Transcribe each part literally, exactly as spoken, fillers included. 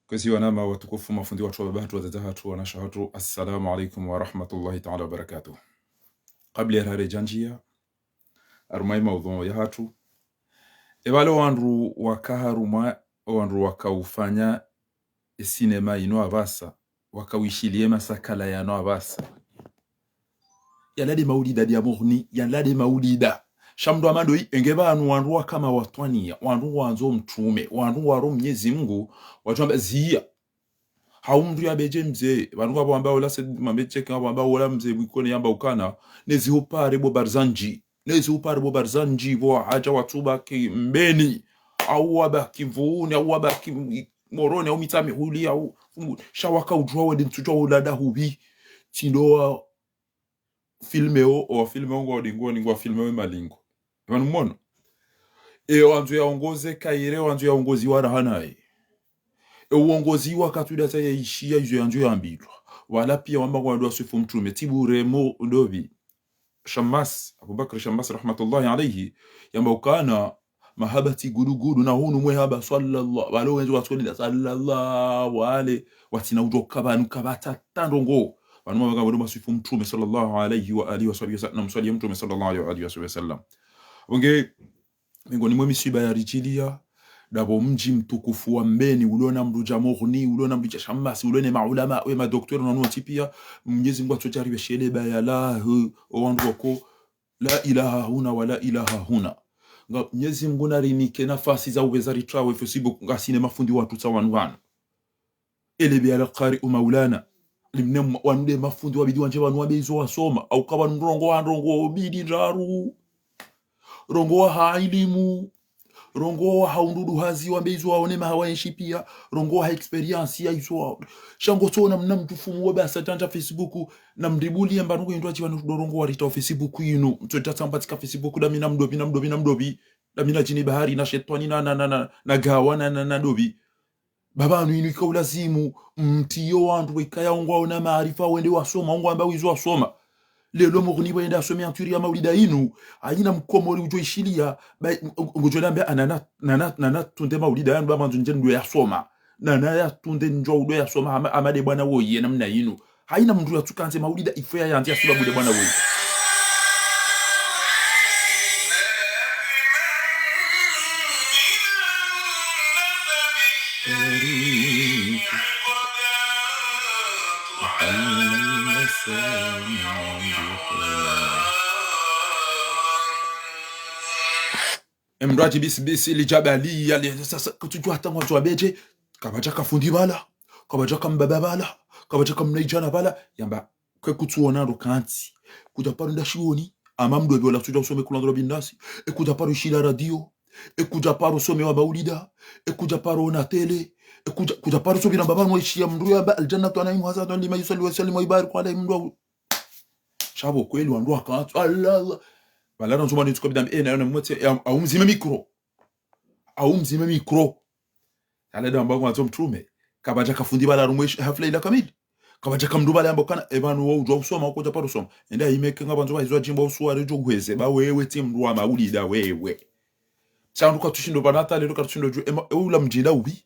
Kwezi wananya watukufu, mafundi watru, wababa hatru, wadzadze hatru, wanashe hatru, assalamu alaikum wa rahmatullahi ta'ala wa barakatuh. Kabla ya raredjandjia harumwa ye maudhuu yahatru, epvale wandru waka harumwa, wandru wakaufanya ye sinema inu apvasa, wakawishiliye masakala yanu apvasa. Yala nde maulida nde ya Mughni, yala nde maulida. Sha mndru hamba ndo yi, enge pvanu wandru waka mawatwaniya, wandru ngwandzo mtrume, wandru ngwaro Mnyezi Mungu, watru wamba ziya. Hau mndru yambe dje mze, pvanu ngapvo wamba ola se, mambe cheke ngapvo wamba ola mze mwikone yamba ukana, nezi upare bo Barzanji, nezi upare bo Barzanji, pvo hadja watsu baki Mbeni, au wabaki Mvuni, au wabaki Moroni, au Mitsamihuli, au, sha waka udjuwa wende ntsudjuwa ola nda hupvi, tsindo wa filme wo, owa filme wo ngwa dingo, ngwa filme wo malingo. Pvanu mono. E wandzo yaongoze kayire, wandzo yaongozi wa raha naye. E uongozi wa katsu nda sa yaishiya izo yandzo yambilwa. Wala piya wamba ngwandro waswifu mtrume, tsi bure mo ndopvi. Shammas, Abubakar Shammas rahmatullahi alayhi, yamba ukana, mahaba tsi gudugudu, na hunu mwehaba sallallahu, walo wendji watswalila sallallahu alayhi, watsina udjo ka pvanu kapvatsi hata ndrongo. Pvanu mwa pvanga pvanu maswifu mtrume sallallahu alayhi wa alihi wa sahbihi wa sallam, na mswaliye mtrume sallallahu alayhi wa alihi wa sahbihi wa sallam. Onge, mengoni mwe misiba yaridjiliya, ndapvo mdji mtukufu wa Mbeni, ulo na mndru dja Mughni, ulo na mndru dja Shammas, ulo ne maulama, we madoktori na wontsi piya, Mnyezi Mungu atsodjaribe shele baya lahu, o wandru wako, la ilaha huna wa la ilaha huna. Nga Mnyezi Mungu narinike nafasi za upveza ritrawe Facebook ngasine mafundi watru tsa wanu pvanu. Ele bi al-Qari u Maulana. Limne m-, wanu nde mafundi wabidi wandje pvanu wambe izo wasoma. Au ka pvanu ndrongo wa ndrongo mbili ndraru. Ndrongo wa ha ilimu. Ndrongo wa ha undru hazi wambe izo waone maha waenshi piya. Ndrongo wa ha expérience ya izo wa. Sha ngo tsona mna mndru fumu wa basa tandza Facebook. Na mdribuli yamba nungu yindru achiwa ndrongo wa rita Facebook yinu. Mtso ita tsamba tsika Facebook nda mi na mndopvi, na mndopvi, na mndopvi. Nda mi na djini bahari, na shetwani, na, na, na, na, na gawa, na, na, na ndopvi. Pvapvanu yinu yika ulazimu, mtiyo wandru weka ya ungwaona maarifa wende wasoma, ungwamba wizo wasoma. Lelo Mughni pvo yende asome anturi ya maulida yinu, hayina mkomori udjo ishiliya, ba, ngudjo nambe, a, nana, nana, nana tunde maulida yanu, ba mwandzo ndje ndo yasoma. Nana yatunde ndjo udo yasoma, hama, hama nde bwana woyi, ye namna yinu. Hayina mndru yatsukandze maulida, ifo ya yandze ya sibabu nde bwana woyi. Emndru adji bisibisi lidjabali, yale, sasa, kutsudjuwa hata ngwandzo wambe dje, kapvadja ka fundi pvala, kapvadja ka mbaba pvala, kapvadja ka mnaidjana pvala, yamba, kwe kutsuona ndo kantsi. Kudja paro nda shioni, ama mndopvi wala tsudja usome kulandro binafsi. E kudja paro ishila radio. E kudja paro some wa maulida. E kudja paro ona tele. E kudja, kudja paro some namba pvanu waishiya mndru yamba, الجنة ونعيمها سبعة لمن يصلي ويسلم ويبارك عليه mndru wa u-. Sha pvo kweli wandru wakantsu, Allah, Allah. Pvala na nzuma nitsuka bidambi, e, na yona mwetse, ya, au mzime mikro. Au mzime mikro. Yala nda wamba ngwandzo mtrume. Kapvadja ka fundi pvala harumwa ye hafla yila kamili. Kapvadja ka mndru pvala yamba ukana, e pvanu wo udjuwa usoma, ukodja paro usoma. Enda imeke ngapvandzo pvahizwa djimbo usuwa redjo uheze, ba wewe tsi mndru wa maulida wewe. Sha ndo katsushindo pvanu hata lelo katsushindo dju, ema, ewe ula mdjinda upvi.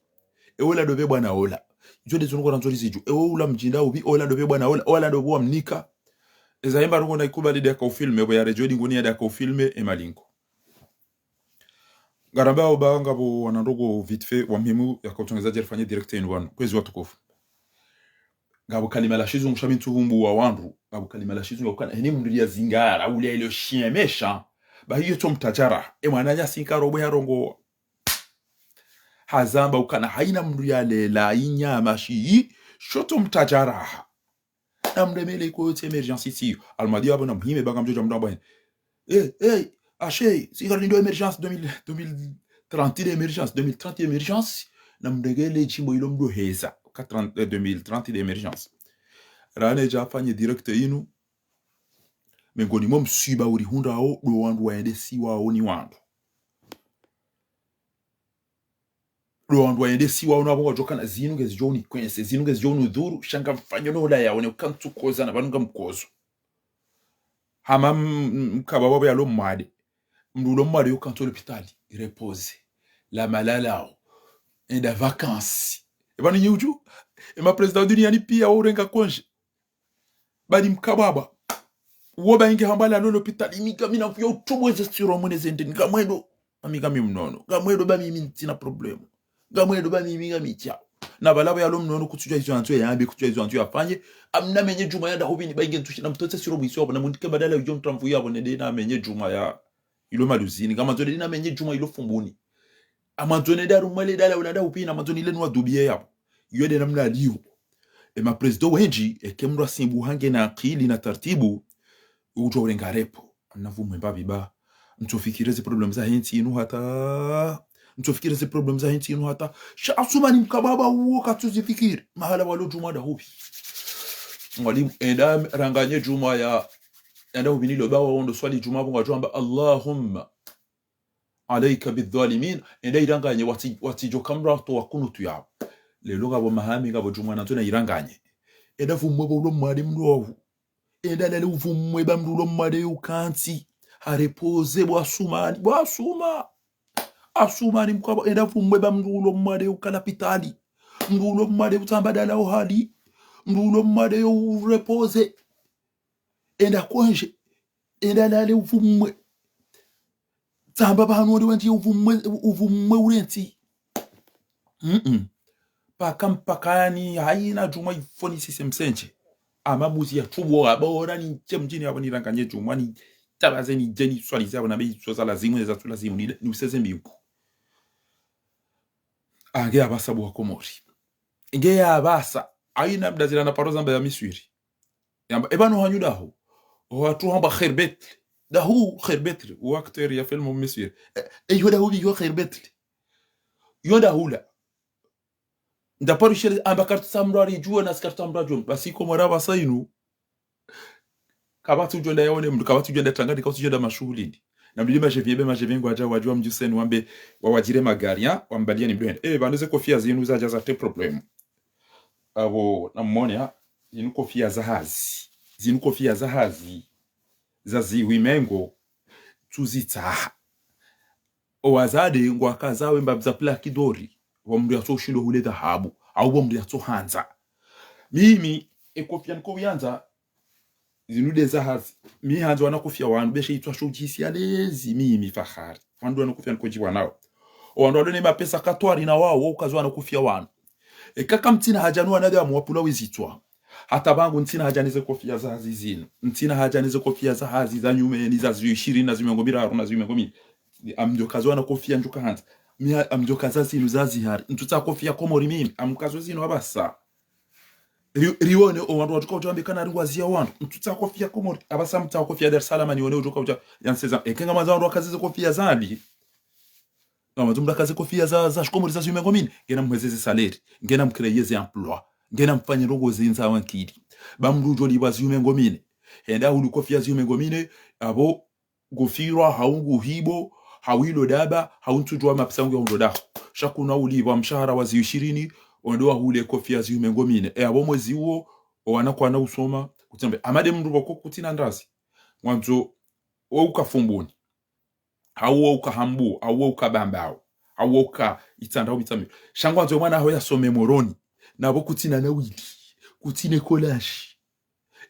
Ewe ula ndopve bwana ola. Izo nde zo nungo randzo rizidju. Ewe ula mdjinda upvi, ola ndopve bwana ola, ola ndopve wamnika. Eza yemba nungo na ikubali nde yaka ufilme, pvo ya redjo dingo ni ya nde yaka ufilme, emalingo. Ngaramba oba ngapvo wana ndrongo vite fait wa muhimu yaka utsongeza dje rifanye direct yinu pvanu. Kwezi watukufu. Ngapvo kalima la shizungu sha mi ntsuhumbu wa wandru. Ngapvo kalima la shizungu ya ukana. Heni mndru ya zingara, ule ile chien méchant. Ba hiyo tso mtadjara. E mwananya sinkaro bwe harongo. Hazamba ukana hayina mndru ya lela, inyama shiyi, sho tso mtadjara. Na mremele iko yotsi émergence isi. Almadi wapvo na muhime banga mdjodja mndru wapvo. Eh, eh, ashe, si kari ndo émergence deux mille, deux mille trente de émergence, deux mille trente de émergence. Na mregele djimbo ilo mdo heza. Ka trente, eh, deux mille trente de émergence. Rane dja fanye direct yinu. Mengoni mwa msiba urihundrao, ndo wandru waendesiwao ni wandru. Ndo wandru waendesiwao na wapvo wadjokana zinu ngezidjo unikwense, zinu ngezidjo unidhuru, sha ngamfanyo no ola yaone ukantsu koza na pvanu ngamkozo. Hama m-, m-, mkaba wapvo yalo mwade. Mndru ulo mwade yo kantsu lopitali, repose. La malalao. Enda vacances. Eba ni nyuju. Ema président duniani pia wo urenga congé. Bani mkababa. Wo ba inge hamba la lolo pitali mi ngami na mvuya utubu eze siro mwene zende. Ngamwendo. Ami ngami mnono. Ngamwendo ba mimi ntsina problème. Ngamwendo ba mimi ngami tsa. Na bala bo yalo mnono kutsudjuwa izo yandzo yambe, kutsudjuwa izo yandzo yafanye. Amna menye djumwa ya ndahupvi ni ba inge ntsushi na mtotse siro mwisi wapvo na mundike badala ujo mtramvu yapvo nende na menye djumwa ya ilo maluzini. Ngamandzo nende na menye djumwa ilo fumbuni. Amandzo nende harumwa le dala ula ndahupvi na amandzo nile nuwa dubiye yapvo. Iyo nde namna liyo. Ema président wendji, eke mndru asimbuha ngena akili na tartibu, udjo urenga repos. Amna vumwe mbapvi ba. Mtsofikiri ze problème za hentsi inu hata. Mtsofikiri ze problème za hentsi inu hata. Sha Asumani mkababa uwo katsuzifikiri. Mahala walo djumwa ndahupvi. Mwalimu, enda ranganye djumwa ya, enda hupvi nilo ba wa wondo swali djumwa pvo ngwadjo amba, Allahumma alaika bidhwalimin. Enda iranganye watsi, watsidjo kamra to wa kunutu yapvo. Lelo ngapvo mahami ngapvo djumwa nandzo na iranganye. Enda vumwe bo ulo mwade mndru wahu. Enda lale uvumwe ba mndru ulo mwade yo ukantsi. Harepoze bo Asumani. Bo Asuma. Asumani mkababa. Enda vumwe ba mndru ulo mwade yo ukala pitali. Mndru ulo mwade utsamba dala ohali. Mndru ulo mwade yo urepoze. Enda congé. Enda lale uvumwe. Tsamba pvanu wali wandji uvumwe, uvumwe urentsi. Mm-mm. Paka mpakani, haina djumwa ifoni sise msendje. Ama buzi ya tubu, aba ora nitse mdjini yapvo niranganye djumwa, nitabaze nidje niswalize yapvo na be izo za lazimu, eza tsu lazimu, ni, ni useze mbiku. Ange ya basa bo wa Komori. Nge ya basa, haina mdazila na paro zamba ya miswiri. Yamba, eba no hanyu dahu. Oho hatru hamba Kherbetli. Dahu Kherbetli. Wo acteur ya film miswiri. E, e, yo dahu bi yo Kherbetli. Yo dahu la. Nda paru shele amba kartu samra ri djuwa na sikartu samra djuwa. Basi Komori apvasa inu. Kapvatsi udjo enda yaone mndru, kapvatsi udjo enda trangani, kapvatsi udjo enda mashuhulini. Na mndru li majevi ebe majevi ngwadja wadjuwa mdjuseni wambe wawadjire magari, ha? Wambaliye ni mndru hende. Eh, pvanu ze kofia zinu zadja za te problème. Apvo na mwone, ha? Zinu kofia za hazi. Zinu kofia za hazi. Za ziwi mengo. Tsuzitsaha. Owazade ngwakazawo embapvi za plaque d'or, wa mndru yatso ushindo hule dhahabu, au wa mndru yatso handza. Mimi, ekofia niko uyandza, zinu nde za hazi. Mi handza wana kofia wanu, be she itswa sho udjisi ya lezi, mimi Fahari. Wandru wana kofia niko djiwa nao. Owandru walo ne mapesa katwari na wao, wao ukazo wana kofia wanu. Eka kamtsina haja nu wanadamu wapvula wezitswa. Hata pvangu ntsina haja neze kofia za hazi zinu. Ntsina haja neze kofia za hazi za nyumeni za ziwi ishirini na ziwi mengo miraru na ziwi mengo mine. Amdjo kazo wana kofia ndjuka handza. Mi ha-, amdjo kaza zinu za zihari. Ntsutsaha kofia Komori mimi. Amkazo zinu apvasa. Ri-, rione owandru wadjuka udja wambe kana ringwaziya wandru. Ntsutsaha kofia Komori. Apvasa mtsaha kofia Dar es Salaam nione udjuka udja yanseza. Eke ngamwandzo wandru wakaze ze kofia za hali. Ngamwandzo mndru akaze kofia za, za shikomori za ziwi mengo mine. Ngena mhwezeze salaire. Ngena mcréer ze emploi. Ngena mfanye ndrongo zindza wankili. Ba mndru udjo lipvwa ziwi mengo mine. Henda hulu kofia ziwi mengo mine. Apvo ngufirwa, hau nguhibo, hau ilo daba, hau ntsudjuwa mapesa ngu ya hundro daho. Sha kuna ulipvwa mshahara wa ziwi ishirini, wende wahule kofia ziwi mengo mine. E apvo mwezi uwo, owana kwana usoma, kutsi ambe. Ama nde mndru pvoko kutsina ndazi. Ngwandzo, wo uka Fumbuni. Hau wo uka Hambu, hau wo uka Bambao, hau wo uka Itsandra, hau Itsamiro. Sha ngwandzo mwana haho yasome Moroni, na pvo kutsina nawili, kutsina ekolashi.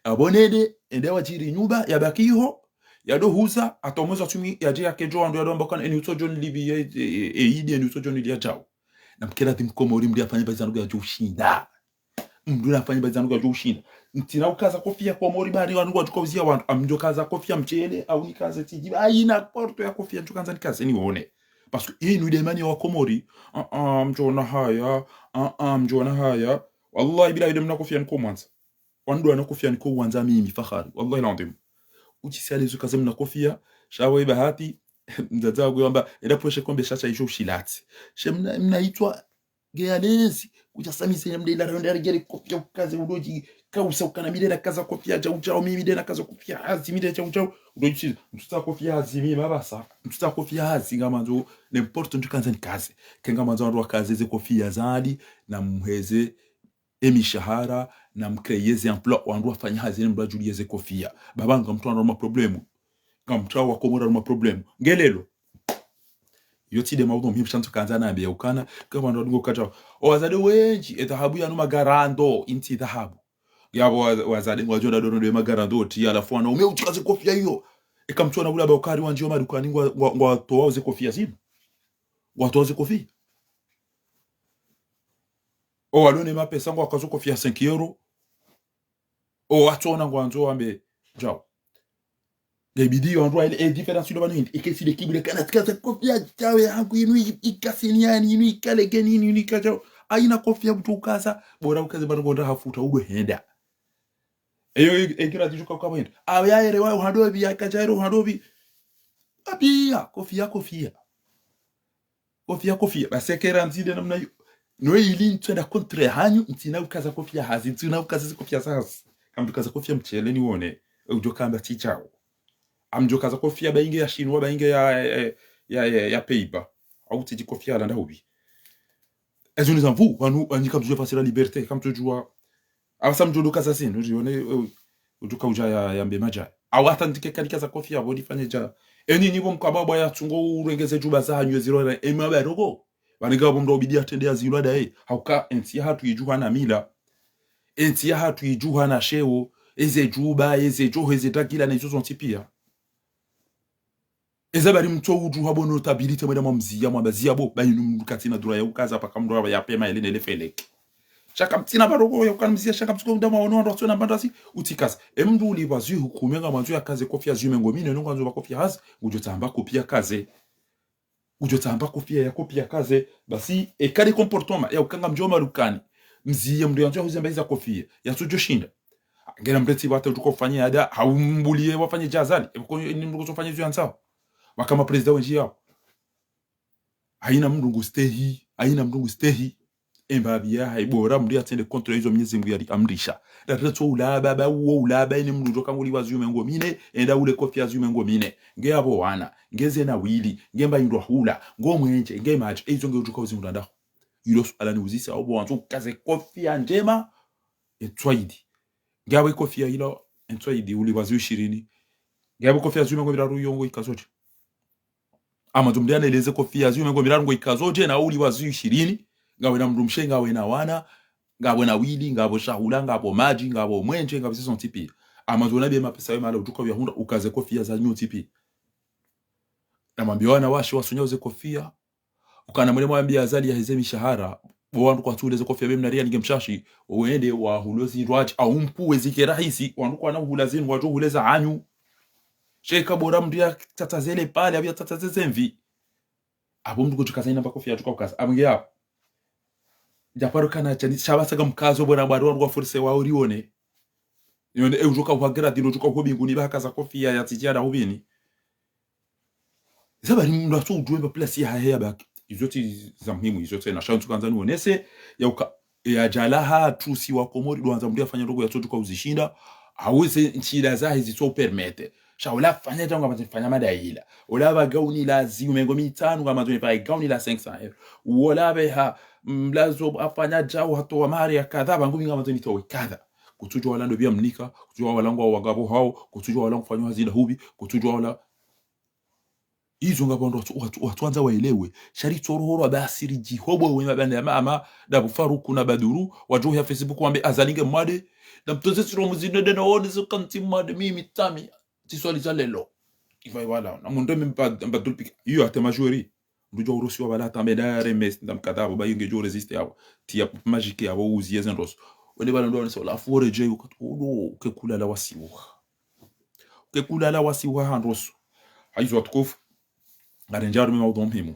Apvo nende, ende wadjiri nyumba, yabaki iho, yado huza, hata omwezi wa tsumi, yadje yake djo wandru yado wamba kana, eni utsodjo nilipviye, e, e, e, idi, eni utsodjo niliya djau. Na mkera ti mkomori mndru yafanye pvahanu yadjo ushinda. Mndru nafanye pvahanu yadjo ushinda. Ntsina ukaza kofia Komori bari wanu wadjuka uziya wandru. Amdjo kaza kofia mshele, au nikaze tsidji. Haina porte ya kofia ndjo kandza nikaze nione. Parce que inu nde imani ya Wakomori. Ah, ah, mdjona haya. Ah, ah, mdjona haya. Wallahi billahi nde mna kofia niko mwandza. Wandru wana kofia niko wandza mimi Fahari. Wallahi l'adhwim. Utsi si à l'aise ukaze mna kofia. Sha wo ibahati. Mdzadze wangu yamba, enda pvweshe kombe sha sha isho ushilatsi. She mna, mna itswa nge à l'aise. Kudja samize ya mdela ronda rigere kofia ukaze udoji. Kausa ukana mi nde nakaza kofia djau djau, mimi nde nakaza kofia hazi, mi nde djau djau. Udoji si, ntsutsaha kofia hazi, mimi mapvasa. Ntsutsaha kofia hazi, ngamwandzo, n'importe ndjo kandza nikaze. Ke ngamwandzo wandru wakaze ze kofia za hali, na mheze emishahara, na mcréer ze emploi, wandru wafanye hazi ne mndru adjuliye ze kofia. Baba ngamtsaho wandru harumwa problème. Ngamtsaho Wakomori harumwa problème. Nge lelo. Iyo tsi nde maudhu muhimu sha ntsukandza nambe ukana, kama ndo dungo kata. O wazade wendji, edhahabu yanu magarando, intsi dhahabu. Yapvo wa-, wazade ngwadjo nda dono nde magarando, ti halafu wanaume utsikaze kofia iyo. Eka mtsona ula Bakari wandjiyo madukani ngwa, ngwa, ngwatoao ze kofia zinu. Ngwatoao ze kofia. O walo ne mapesa ngwakazo kofia cinq euros. O watsona ngwandzo wambe, djao. Nge bidi yo wandru waelewe, e différence ilo pvanu hindri, eka tsi nde kiburi kana tsikaza kofia djao yahangu inu i-, ikasini yani, inu ikalege nini, inu ikadjao. Haina kofia kutsu ukaza, bora ukaze pvanu ngonda hafuta udo henda. Eyo, e, e kira tsidjuka ukapvo henda. Awe yaelewa, uhando pvi, yakadjaelewa, uhando pvi. Apia, kofia, kofia. Kofia, kofia. Basi eka randzi nde namna iyo. No ili ntswenda contre hanyu, ntsina ukaza kofia hazi, ntsina ukaza zi kofia za hazi. Kamdjo kaza kofia mtsele niwone, e udjo kamba tsi djao. Amdjo kaza kofia ba inge ya Shinwa, ba inge ya, ya, ya, ya, ya Pays-Bas. Au tsidji kofia landa hubi. Ezo ni za nvu, wanu, wanyi kamtsudjuwa fasila liberté, kamtsudjuwa Apvasa mdjo ukaza zinu, uzione, eh, udjuka udja ya, yambe madja. Au hata ndike kalikaza kofia, pvo nifanye dja. Eni nipvo mkababwa ya tsungo urengeze djuba zahanyu ezilwada, ema baroko. Pvanu ngapvo mdru ubidi yatrende ya zilwada, eh. Hauka entsi yahatru idjuha na mila. Entsi yahatru idjuha na sheo, eze djuba, eze djoho, eze dagila, na izo zontsi pia. Eza bari mtso udjuha bo notabilité mwenda mwamziya, mwamba ziya bo, ba inu mdru katsina droit ya ukaza paka mdru ya pema ele nele feleke. Sha kamtsina baroko ya ukana mziya, sha kamtsuko mdama wanu wandru watsona mbandasi, utsikaza. E mdru ulipvwa zwi hukume ngamwandzo yakaze kofia zwi mengo mine, no ngwandzo pva kofia hazi, udjo tsamba kofia kaze. Udjo tsamba kofia ya kofia kaze, basi, e kale comportement, ya ukanga mdjo madukani. Mziye mdru yandzo yahuze mba iza kofia, yatsudjo shinda. Ngena mdru tsi pvata udjuka ufanye ada, haumbuliye wafanye djazali, e pvoko ni mdru kutso fanye zwi yandzao. Wakama président wendji yao. Haina mdru ngustehi, haina mdru ngustehi. Emba pvia, haibora, mdru yatsende contre izo Mwenyezi Mungu yali amrisha. Ndatso ulaba, ba uo ulaba, ene mdru udjoka ngulipvwa zwi mengo mine, enda ule kofia zwi mengo mine. Nge apvo wana, nge zena wili, nge mba indwa hula, ngo mwenje, nge madji, e izo nge udjoka uzi mdru andaho. Ilo suala ni uzisa, opvo wandzo ukaze kofia ndjema, e tswaidi. Nge apvo kofia ilo, e tswaidi, ulipvwa zwi shirini. Nge apvo kofia zwi mengo miraru yongo ikazo dje. Ama tumdru yaneleze kofia zwi mengo miraru ngo ikazo dje na ulipvwa zwi shirini. Ngawe na mdrumshe, ngawe na wana, ngapvo na wili, ngapvo shahula, ngapvo madji, ngapvo mwenje, ngapvo zizo zontsi pia. Ama tumdru nabe mapesa we mahala udjuka uyahundra, ukaze kofia zanyu ntsi pia. Na mwambie wana washe wasunya uze kofia. Ukana mwende mwambie Azali yaheze mishahara, bo wandru kwatsu uleze kofia be mnari ya ninge mshashi, wende wahulo zindru wadji, au mpuwe zike rahisi, wandru kwana uhula zindru wadjo uhule zahanyu. Sha ika bora mdru yatsatsa zele pale, apvo yatsatsa zeze mvi. Apvo mdru kudjuka zaina mba kofia yadjuka ukaza. Apvo nge apvo. Djaparo kana chani, sha pvasa ka mkazo bona bwari wandru wa force wa urione. Yone, e udjoka uhagira dilo, udjoka uho binguni, ba hakaza kofia ya tijia da hubini. Eza bari mdru atso udjuwe mba place yahahe yabaki. Izo tsi za muhimu, izo tsena. Sha ntsukandza nionese, ya uka, e adjala hatru si wa Komori, ndo wandza mdru yafanya ndrongo yatsodjuka uzishinda, haweze ntsi ila zahe zitso permettre. Sha ola fanya djangu ngamandzo nifanya madaila. Ola pva gauni la zwi mengo mitsanu ngamandzo nipvahe gauni la cinq cents euros. Ola pveha, mlazo afanya djau hatowa mahari ya kadha, pvangu mi ngamandzo nitowe kadha. Kutsudjuwa wala ndo pvia mnika, kutsudjuwa wala ngwa wangapvo hao, kutsudjuwa wala ngufanyao hazi nda hubi, kutsudjuwa wala. Izo ngapvo wandru watsu, watsu, watsuandza waelewe. Sha ritso rohorwa basi ridjihobo we mabanda ya mama, ndapvo Faruku na Baduru, wadjo ya Facebook wambe Azali nge mwade, na mtoze siro muzine de na wone zo kantsi mwade, mimi tsami, tsi swali za lelo. Iva iwala, na mundre mi mba, mba dulpika. Iyo hata majori. Mdru djo urusi wa bala tambe dare mes, ndam kadha apvo, ba yenge djo résister apvo. Tia magique apvo uzi yeze ndroso. Wende bala ndo wanisa, la fore dje, ukat, udo, ke kulala wasiwa. Ke kulala wasiwa ha ndroso. Hayizo watukufu. Ngare ndjaru mi maudhu muhimu.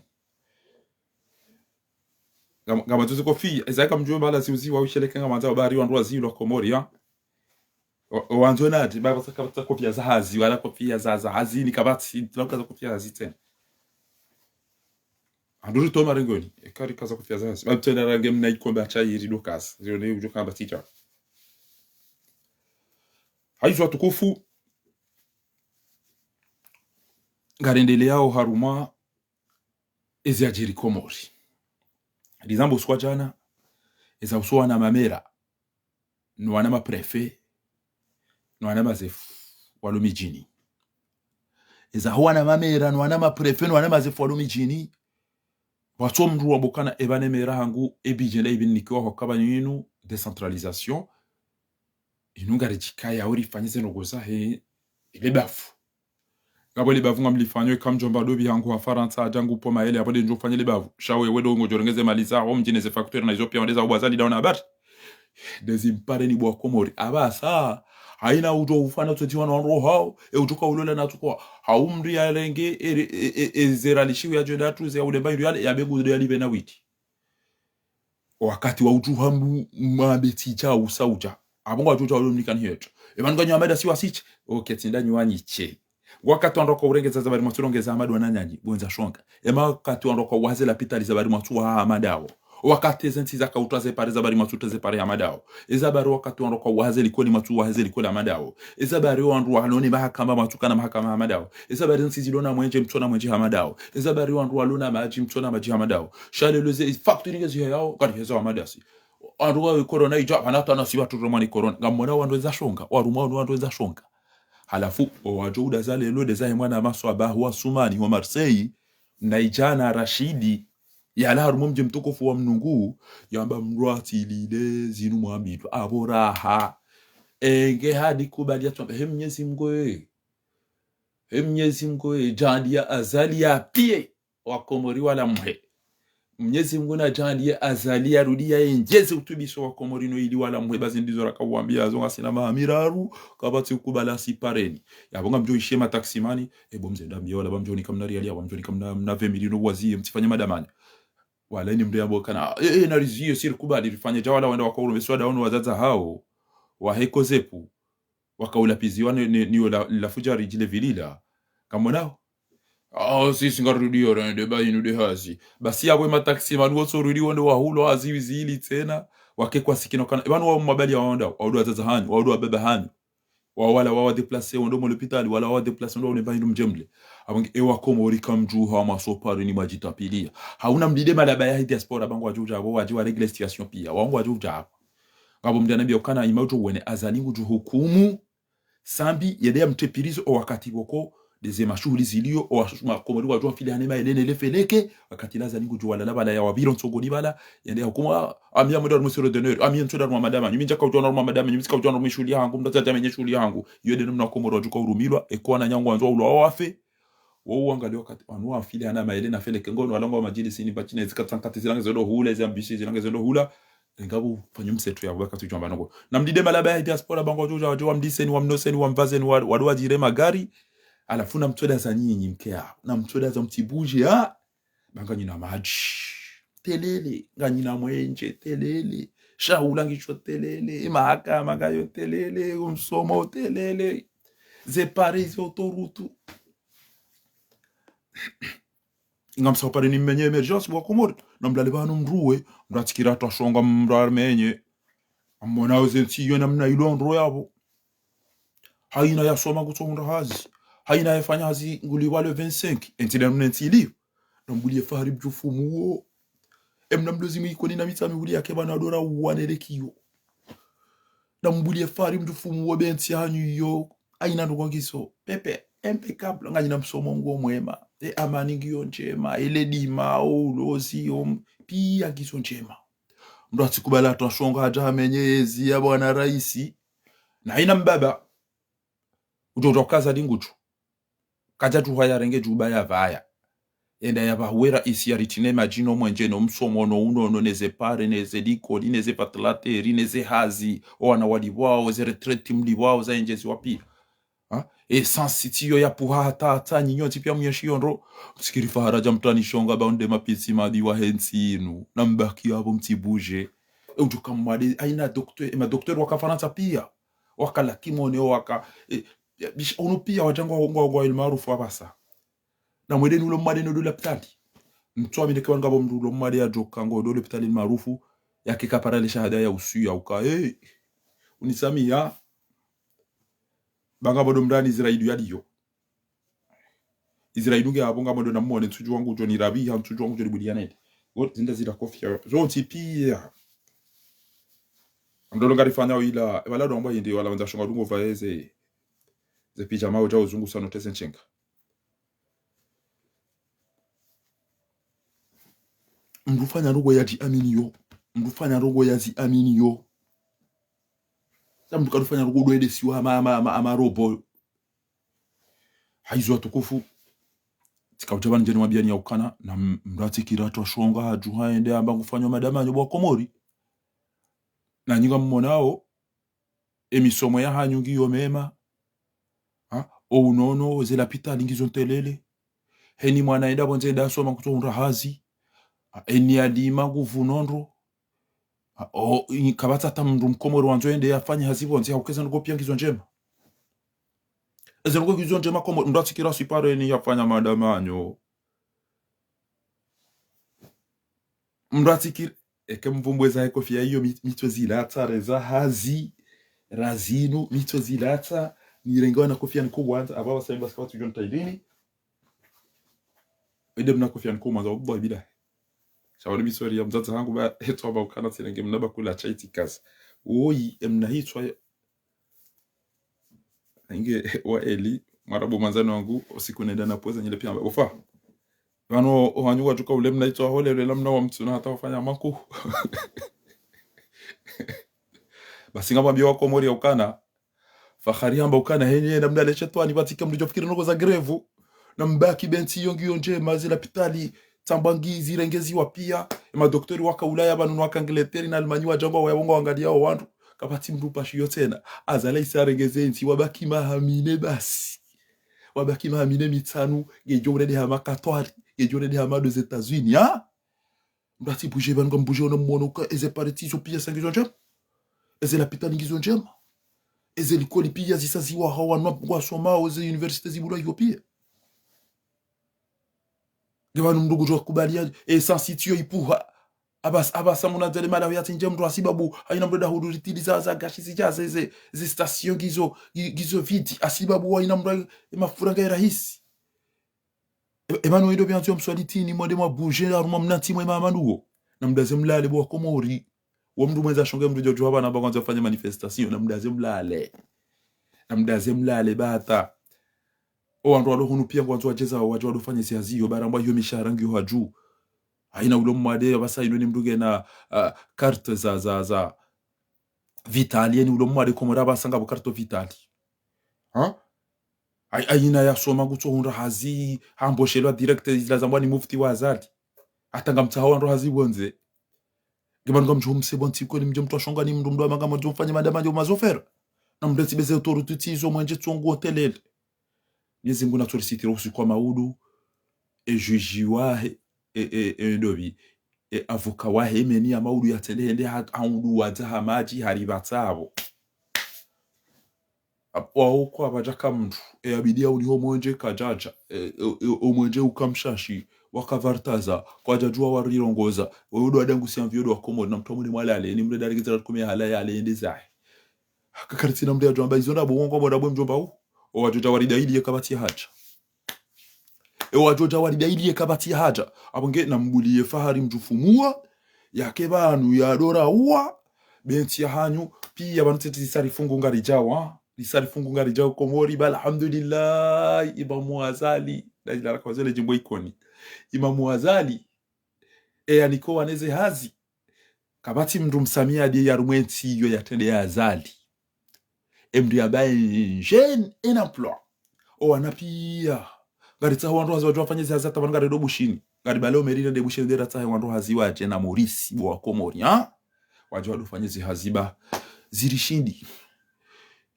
Ngam-, ngamandzo ze kofia, eza ika mdjuwe mbala si uziwa usheleke ngamandzo bari wandru wa zilwa Komori, ya. O, o wandzo nadi, ba pvasa kapvatsa kofia za hazi, wala kofia za, za hazi, ni kapvatsi, tsi na ukaza kofia hazi tsena. Anduri toma rengoni, e kari kaza kofia za hazi. Ba tsena range mna ikombe acha iri ndo kaza, zione udjo kamba tija. Hayizo watukufu, ngarendeleao harumwa ezi yadjiri Komori. Rizamba usiku wa djana, eza usuwa na mamera, no wana maprefe, no wana mazefu, walo midjini. Eza huwa na mamera, no wana maprefe, no wana mazefu, walo midjini. Watso mndru wambao ukana eba ne mera hangu, e budget nda ipvi ninikiwa hwakaba ninu, décentralisation. Inu ngaridjikaya uri fanye ze ndrongoo zahe, ile bavu. Ngapvo ile bavu ngamlifanyao, eka mdjomba ndopvi hangu ha Farantsa, hadja ngu pvo maele, apvo nde ndjo fanye ile bavu. Sha wewe ndo ngodjo renge ze mali zaho, mdjini ze facture na izo pia, wandeza ubwa zali daona habari. Ndezi mpare ni bwa Komori. Apvasa, haina udjo ufana tsotiwa na wandru hao, e udjo ka ulola na tsuko, hau mndru yarenge, e, e, e, e, ze ralishiwi yadjo nda tu, ze ya ulemba indru yale, ya begu ndo yalibe na witi. Wakati wa utru hambu mwambe tsi dja usa udja. Apvo ngwadjo udja walo mnikani hetso. E pvanu nganyu Hamada si wasitse. Oke, tsi nda nyu wanyitse. Wakati wandru waka urengeza za bari mwatsu rongeza Hamada wananyanyi, bwendza shonga. Ema wakati wandru waka waze lapitali za bari mwatsu wa Hamada wo. Wakati eze ntsi zaka utra ze pare za bari mwatsu utra ze pare Hamada wo. Eza bari wakati wandru waka waze likoli mwatsu waze likoli Hamada wo. Eza bari wandru walona mahakama mwatsu kana mahakama Hamada wo. Eza bari ntsi zilona mwenje mtsona mwenje Hamada wo. Eza bari wandru walona madji mtsona madji Hamada wo. Sha leo ze facture nge zihe yao, kari hezo Hamada si. Wandru wa corona idja, pvana tana si watru romani corona. Ngamwona wandru wendza shonga, warumwa wandru wendza shonga. Halafu, o wadjo uda za leo, nde zahe mwana maswaba, wa Sumani, wa Marseille, na idjana Rashidi, yalawa harumwa mdji mtukufu wa Mnungu, yamba mndru atsilile zinu mwambilwa, apvo raha. Enge hadi kubali ya tswamba, he Mnyezi Mngu, e. He Mnyezi Mngu, e, djaliya Azali ya pie, wa Komori wala mhe. Mnyezi Mngu na djaliye Azali yarudi ya endjeze utubiso wa Komori no ili wala mhe, bazi ndizo raka uwambia zo ngasina maha miraru, kapvatsi ukubala si pareni. Yapvo ngamdjo ishe mataksimani, e bo mze ndambiye wala ba mdjo nika mna riali, ya ba mdjo nika mna, mna vingt mille no waziye, mtsifanye madamanya. Wala ini mndru yambo kana, e, e, nariziye, si rikubali, rifanye dja wala wenda waka urume swada ono wadzadze hao, wahe Kozepu. Waka ulapiziwa ni, ni, ni ola, la fujari djile vilila. Kamwonao? Ah, sisi ngarudio rende ba inu nde hazi. Basi yapvo emataksimani wotso rudi wende wahulo hazi wizili tsena. Wake kwa sikino kana. Epvanu wa mabali ya wanda, waudu wadzadze hanyu, waudu wababa hanyu. Wa wala wawa déplacé wende mo lopitali, wala wawa déplacé wende waulemba inu mdjemle. Apvo nge, ewa Komori kamdjuha mwaso pareni mwadjitapiliya. Hauna mdide malaba yahe diaspora ba ngwadjo udja apvo, wadji wa régler situation pia. Wa ngwadjo udja apvo. Ngapvo mndru yanambia ukana ima udjo wene Azali ngudjo hukumu, sambi yende yamtrepilize o wakati pvoko, ndeze mashuhuli zilio, o wa, ma Komori wadjo wafile hane maele ne lefeleke, wakati la Azali ngudjo walala pvala ya wapviro ntsongoni pvala, yende yahukumu, ah, ami ya mwenda harumwa sero d'honneur, ami ya ntsoda harumwa madama, nyimi ndjaka udjo harumwa madama, nyimi tsika udjo harumwa shuhuli yahangu, mndru atsa djamenye shuhuli yahangu, iyo nde namna Komori wadjo ka urumilwa, eko wananyangu wandzo waulwa wafe, wo uwangalia wakati, wanu wafile hana maele na feleke ngono, wala ngwa madjilisini, bachine, zika tsankati zilange zendo hula, zi ambisi zilange zendo hula, ngapvo fanyo mseto ya wakati udjo amba nongo. Na mdide malaba ya diaspora ba ngwadjo udja, wadjo wamliseni, wamnoseni, wamvazeni, wa, wadu wadjire magari, halafu na mtsoda za nyinyi mke ya, na mtsoda za mtsibuje, ha? Ba nganyina madji. Telele, nganyina mwenje, telele. Shahula ngisho telele, mahakama ngayo telele, umsomo telele. Ze pare zo torutu. Ngamsa upare ni mmenye émergence wa Komori. Na mlale pvanu mdruwe, mndru atsikira hata shonga mndru amenye. Amwona uze ntsi iyo namna ilo ndro yapvo. Haina yasoma kutso hundra hazi. Haina yafanya hazi nguli wale vingt-cinq. Entsi nda mne ntsi iliyo. Na mbulie fahari mdjufu muwo. Emna mlozi mwikoni na mitsa mihuli yake pvanu adora uwanelekiyo. Na mbulie fahari mdjufu muwo be ntsi hanyu iyo. Haina ndrongoo ngiso. Pepe, impeccable. Nganyina msomo ngo mwema. E amani ngiyo ndjema. Ele dima, o ulozi, o m-, pia ngiso ndjema. Mndru atsikubali hata shonga hata hamenye yezi ya bwana raisi. Na haina mbaba. Udjo udjo kaza dingudju. Kadja tu haya renge djuba ya pvaya. Enda ya pvahuwe raisi ya ritsine madji no mwenje no msomo no unono neze pare neze likoli neze vatilateri neze hazi. O wana walipvwao, ze retraite mlipvwao, za endjezi wa pia. Ha? Essence tsiyo yapvuha hata, hata nyinyi ntsi pia mwenyeshi yo ndro. Msikiri fahara dja mtrani shonga ba unde mapitsi madi wahe ntsi inu. Na mbaki yapvo mtsibuje. E udjo kamwade, haina docteur, ema docteur waka Farantsa pia. Waka la kimone, waka, e, ya, bish-, unu pia wadja ngwa, ngwa, ngwa El Maarouf apvasa. Na mwedeni ulo mwade no do lapitali. Mtsoamini ke wanu ngapvo mndru ulo mwade yadjoka ngo do lapitali El Maarouf, yake kapara le shahada ya usu ya uka, hey, unisamiha. Ba ngapvo ndo mndani Israeli yaliyo. Israeli nge apvo ngamwendo namwone ntsudju wangu djo nirabiha, ntsudju wangu djo nibuliya nende. Wo, zinda zira kofia. Zontsi pia. Ndolo ngarifanya ila, wala ndo amba yende, wala wandza shonga dungo vaeze. Ze pijama udja uzungusa no teze nshenga. Mndru ufanya ndrongo yadjiaminiyo. Mndru ufanya ndrongo yadjiaminiyo. Sa mndru kadjufanya ndrongo ndo ende siwa ama, ama, ama, ama robo. Haizo watukufu. Tsika udja pvanu ndjeni mwambiyani ya ukana, na m-, mndru atsikira twa shonga hadjuha yende amba ngufanyo madamanyo bo wa Komori. Na nyi ngammonao, emisomo yahanyu ngiyo mema. Ha? O unono, ze lapitali ngizo ntelele. Heni mwana enda pvondze enda asoma kutsohundra hazi. Ha? Eni alima nguvu nondro. Ha? O, i-, kapvatsi hata mndru mkomori wandzo ende yafanye hazi pvondze, hauka eze ndrongo piya ngizo ndjema. Eze ndrongo ngizo ndjema Komori, mndru atsikira siparo eni yafanya madamanyo. Mndru atsikiri, eke mvumbwe za ekofiya iyo mi-, mitso zilatsa, reza hazi, razinu, mitso zilatsa, nirenge wana kofiya niko wandza, aba wasayi basi kapvatsi udjo ntailini. Ede mna kofiya niko mwandza, wallahi billahi. Shawari miswari ya mdzadze hangu ba, hetwa ba ukana tsirenge mna bakula cha itikaza. Woyi, emna hitswa Inge wa eli, mwarabu mwandzani wangu, usiku nenda na pweza nyile piya amba. Ufa. Pvanu, ohanyu wadjuka ule mna itso ahole, ule la mna wa mtsuna hata wafanya maku. Basi ngamwambiyo wa Komori ya ukana. Fahari hamba ukana henye, na mna leshe twani, pvatsike mndru djofikiri ndrongo za grevu. Na mbaki be ntsi yo ngiyo ndjema, ze lapitali, tsamba ngi zirengeziwa piya. Ema doktori waka Ulaya pvanu waka Angleterre na Allemagne wadja ngwao waya wongo wangaliyao wandru. Kapvatsi mndru pashiyo tsena. Azali isa arengeze ntsi wabaki maha mine basi. Wabaki maha mine mitsanu, ngedjo urende hama Qatar, ngedjo urende hama ndo ze États-Unis, ha? Mndru atsi buje pvanu ngam buje ona mwono uka eze parti izo piya sa ngizo ndjema. Eze lapitali ngizo ndjema. Eze likoli piya zisa ziwaha wanu ngwasomao, eze université zibula iyo piya. Nge pvanu mndru kudjo kubaliya, e, essence tsiyo ipuha. Abas, abas amuna dzele mala huyatsi ndje mndru hasibabu, hayina mndru da huduri tili za, za gashi zidja ze, ze, ze station ngizo, ngi-, ngizo vide. Hasibabu hayina mndru, e, mafura ngayi rahisi. E, e pvanu indo piya ntsi yo mswalitini, mwende mwa buje, harumwa mna ntsi mwe mama nuwo. Na mdaze mlale bo wa Komori. Wo mndru mwendza shonge mndru djo djuha pvanu amba ngwandzo afanye manifestation, na mdaze mlale. Na mdaze mlale bata. O wandru walo hunu piya ngwandzo wadjeza, wadje walo fanye ezi hazi iyo, baramba iyo mishahara ngiyo hadju. Hayina ulo mwade, apvasa inu ni mndru ngena, ah, carte za, za, za Vitali, yeni ulo mwade Komori apvasa ngapvo carte Vitali. Ha? Hay-, hayina yasoma kutsohundra hazi, hamboshelwa direct, zila zambwa ni mufti wa Azali. Hata ngamtsaho wandru hazi pvondze. Nge pvanu ngamdjo msebo ntsi kweli mdje mtwa shonga ni mndru mndru wa manga mdjo mfanye madama ndjo mazofera. Na mndru tsi beze toru tutsi izo mwendje tsongo telele. Mwenyezi Mungu natsorisitiri usiku wa maudu, e juge wahe, e, e, e ndopvi, e avocat wahe, emeni ya maudu yatsende hende ha-, haudu wadza hamadji, haripvatsa apvo. Ap-, wao kwa pvadjaka mndru, e yabidi ya uli ho mwendje kadjadja, e, e, e, o mwendje uka mshashi, waka vartaza, kwadjadjuwa warirongoza, wewe ndo wadangu si anviyo ndo wa Komori, na mndru amwone mwalale, ni mndru daregeza la kume hala yale yende zahe. Kakaritsi na mndru yadjo amba izo ndapvo wongo amba ndapvo mdjomba u. O wadjo dja waridaili ye kapvatsi ya hadja. E wadjo dja waridaili ye kapvatsi ya hadja. Apvo nge na mbuliye fahari mdjufumuwa. Yake pvanu ya dora uwa. Be ntsi yahanyu. Piya pvanu tsitsi lisa lifungu ngaridjawa. Lisa lifungu ngaridjawa Komori. Ba alhamdulillah. Imamu Azali. La ilaha illa Azali djimbo Ikoni. Imamu Azali. E yaniko waneze hazi. Kapvatsi mndru msamiya ndiye yarumwe ntsi iyo yatrende ya Azali. Emndru yambaye jeune en emploi. O wana piya. Ngaritsaho wandru hazi wadjo wafanye ezi hazi hata pvanu ngari ndo Bushini. Ngari bale o meri nde Bushini nde ratsahe wandru hazi wadje na Maurice bo wa Komori, ha? Wadje wado fanye ezi hazi ba. Zirishindi.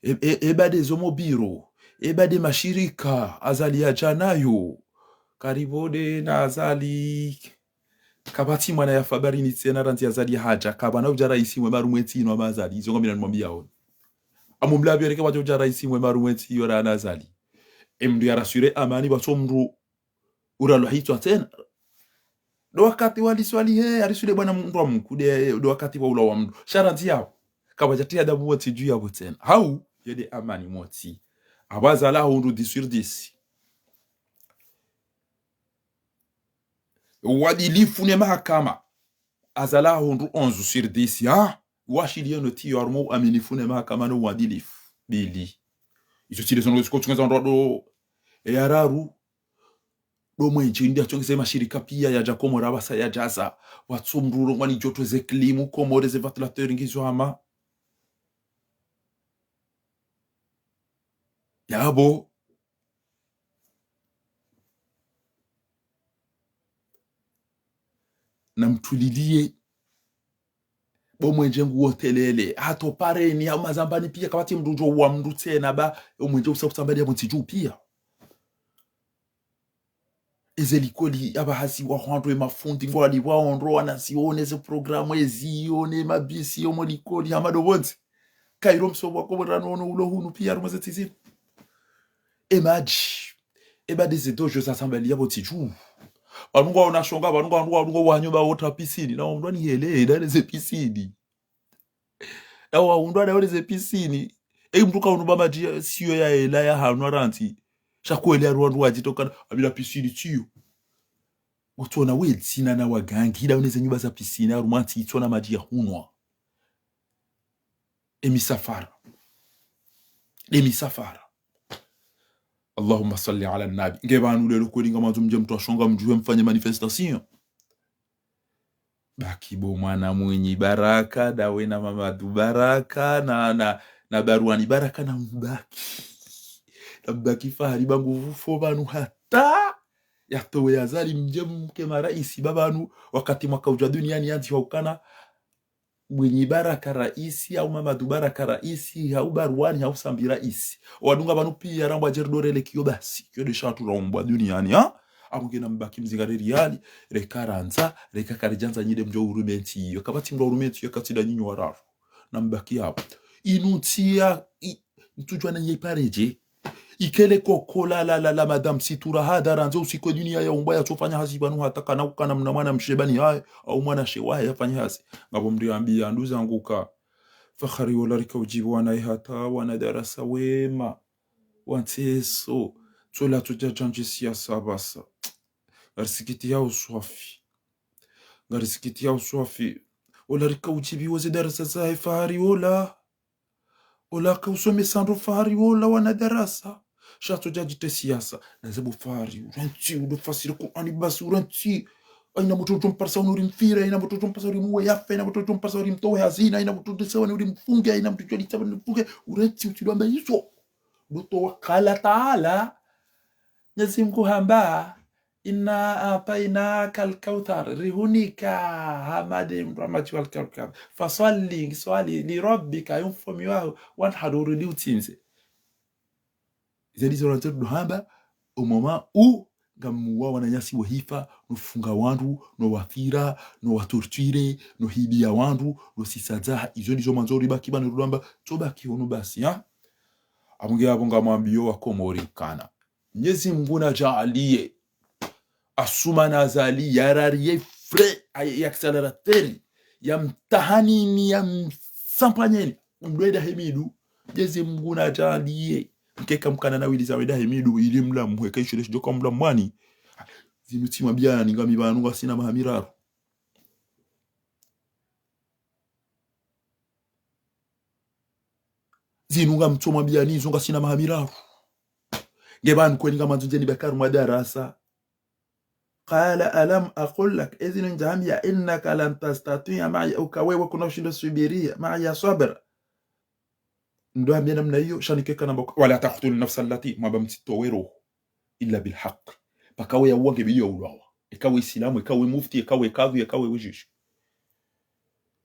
E, e, e bade zo mobiro. E bade mashirika. Azali yadja nayo. Karibode na Azali. Kapvatsi mwana yafa barini tsena randzi Azali hadja, kapvana udja raisi mwe marumwe ntsi inu ama Azali, izo ngamina nimwambiyaoni. Amu mlabi yoreke pvadjo udja raisi mwe marumwe ntsi iyo rana Azali. Emndru yaraswire amani pvatso mndru uralwa hitswa tsena. Ndo wakati wali swali he, ariswile bwana mndru wa mkude, ndo wakati wa ulawa mndru. Sha randzi yapvo. Kapvadja tiya dabu wotsi dju yapvo tsena. Hau, yede amani motsi. Apvo Azali ahundru dix sur dix. Uwadilifu ne mahakama. Azali ahundru onze sur dix, ha? Washiliye noti iyo harumwa uaminifu ne mahakama no uadilifu. Mbili. Izo tsi lezo ndrongo ziko tsungeza ndro ndo. E ya raru. Ndo mwenje, indi yatsongeze mashirika piya yadja Komori apvasa yadjaza. Watsu mdru rongowa ni joto ze klimu, Komori ze ventilateur ngizo hama. Yapvo. Namtuliliye. Bo mwenje nguwo telele. Hata pareni, hau mazambani piya, kapvatsi mdru djo wa mdru tsena ba, o mwenje usa usambaliya pvo ntsi dju piya. Eze likoli apvaha ziwa hwandru e mafundi ngwali pvwa ondro wana zione ze programu eziyo ne mabisi yo mo likoli hama ndo pvondze. Kairo msomo wa Komori rano ono ulo hunu piya harumwa ze ntsi zinu. E madji. E ba ndeze dojo zasambaliya pvo ntsi dju. Pvanu ngwaona shonga, pvanu ngwa, pvanu ngwa, pvanu ngwa wanyo ba wota piscine. Na wandru ni hele, ndale ze piscine. Na wahundru wana wale ze piscine. Eyi mdru kahundru ba madji ya, siyo ya hela ya hanwa rantsi. Sha kweli ya rwandru wadjitokana, apvira piscine tsiyo. Utsona we dzina na wagangi, ida uneze nyumba za piscine, harumwa ntsi itsona madji ya hunwa. E misafara. E misafara. Allahumma salli ala nabi. Nge pvanu lelo kweli ngamandzo mdje mtru ashonga mdjuwe mfanye manifestation. Baki bo mwana Mwinyi Baraka, ndawe na Mamadu Baraka, na, na, na Barwani Baraka, na mbaki. Na mbaki Fahari ba nguvu fo pvanu hata. Yatowe Azali mdje mke maraisi ba pvanu, wakati mwaka udja duniani yandzi hwa ukana Mwinyi Baraka raisi, hau Mamadu Baraka raisi, hau Barwani, hau Sambi raisi. Wadunga pvanu piya rambwa djeri ndo rele kiyo basi. Kiyo nde shatru raumbwa duniani, ha? Amwenge na mbaki mzingare riyali, reka randza, reka karidjandza nyi nde mdjo urume ntsi iyo. Kapvatsi mdru urume ntsi iyo, katsi nda nyinyi wararu. Na mbaki yapvo. Inu ntsi ya, i, ntsudjuwa na nye iparedje. Ikele koko la, la, la, la, madame Situra hada randze usiku e duniya yaumbwa yatsofanya hazi pvanu hata kana ukana mna mwana mshe bani haye, au mwana she wahe yafanya hazi. Ngapvo mdru yambiya, nduza nguka. Fahari wola rika udjibu wana ihata, wana darasa wema. Wantseso. Tsola tsudja djandji siyasa pvasa. Ngarisikitiya uswafi. Ngarisikitiya uswafi. Wola rika udjibu woze darasa zahe Fahari wola. Ola ka usomesa ndo Fahari wola wana darasa. Sha tsodja djite siyasa. Naze bo Fahari, urantsi, udo fasiri Kur'ani basi, urantsi. Haina mdru udjo mparisa wani uri mfire, haina mdru udjo mparisa uri muwe yafe, haina mdru udjo mparisa uri mtowe hazina, haina mdru udjo sewa ni uri mfunge, haina mdru udjo lisa wani uri mfunge. Urantsi, utsidwamba izo. Ndo towa kala taala. Mwenyezi Mungu hamba, إنا أعطيناك الكوثر. Rihunika hama nde mdru hama djiwa الكوثر. فصل, ngiswali, لربك, yo mfaume waho, وانحر, urudi utsindze. Izo ndizo rantsi ndo hamba, o mama u, ngamuwa wananyasi wahifa, no funga wandru, no wafira, no watorture, no hibiya wandru, no sisadzaha. Izo ndizo mwandzo ribaki pvanu rulamba, tsobaki hunu basi, ha? Amwenge yapvo ngamwambiyo wa Komori kana. Mwenyezi Mungu nadjaaliye. Assoumani Azali, yarariye frein, ay-, ya accélérateur, ya mtahanini, ya msampanyeni. Mdru wenda Hemidu, Mwenyezi Mungu nadjaaliye. Mkeka mkana na wili za wenda Hemidu, ili mlamuhe, ka ishile shidjoka mlamwani. Zinu tsimwambiyani ngami pvanu ngasina maha miraru. Zinu ngamtsomwambiyani izo ngasina maha miraru. Nge pvanu kweli ngamwandzo ndjeni baki harumwa darasa. قال ألم أقل لك, ezi nindjahwambiya, إنك لن تستطيع معي, uka wewe kuna ushindo subiriya, معي صبرا. Ndo hwambiya namna iyo, sha nikeka namba, ولا تقتلوا النفس التي, mwamba mtsitowe roho, إلا بالحق. Paka we yauwa nge bidiyo ulawa. Eka we Isilamu, eka we mufti, eka we kadhi, eka we juge.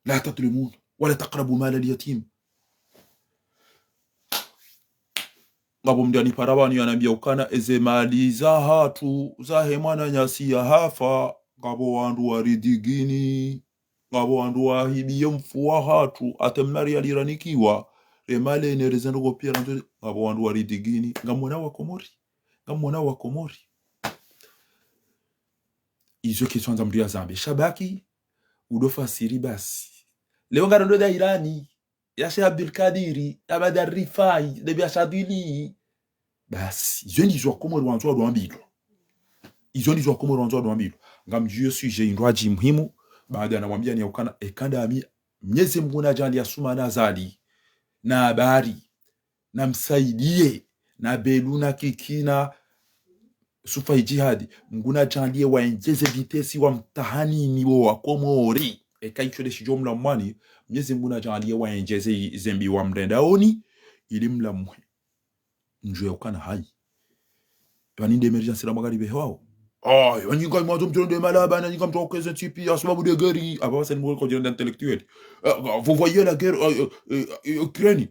لا تظلمون ولا تقربوا مال اليتيم. Ngapvo mdru yanipara pvanu yanambiya ukana eze mali zahatru, zahe mwananyasi yahafa, ngapvo wandru waridigini, ngapvo wandru wahibiye mfu wahatru, hata mali yaliranikiwa, le mali ene rezendro kopiya na nzo, ngapvo wandru waridigini, ngamwona wa Komori, ngamwona wa Komori. Izo ketswandza mdru yazambe. Sha baki, udo fasiri basi. Leo ngaro ndo dairani, ya Sheikh Abdul Kadiri, ya Badar Rifai, de bia Shadwili. Basi, izo ndizo wa Komori wandzo wadwambilwa. Izo ndizo wa Komori wandzo wadwambilwa. Ngamdjuwo sujet indru adji muhimu, baada namwambiyani ya ukana, eka ndami, Mwenyezi Mungu nadjaaliye Assoumani Azali, na habari, na Msaidiye, na Belu, na Kiki, na Sufa Idjihadi, Mngu nadjaanliye waendjeze vitesse wamtahanini wo Wakomori. Eka isho nde shidjo mla mwani, Mnyezi Mngu nadjaanliye waendjeze i-, zembi wamrendaoni, ili mlamuhe. Ndjuwe ukana hayi. Pvanu nde émergence la magharibi hewao. Ah, pvanu nyi ngamwandzo mdjo nde malaba, na nyi ngamdjo keze ntsipi, ya sababu nde guerre, apva wasa ni mwe kodjenda intellectuel. Euh, vous voyez la guerre, euh, euh, euh, Ukraine.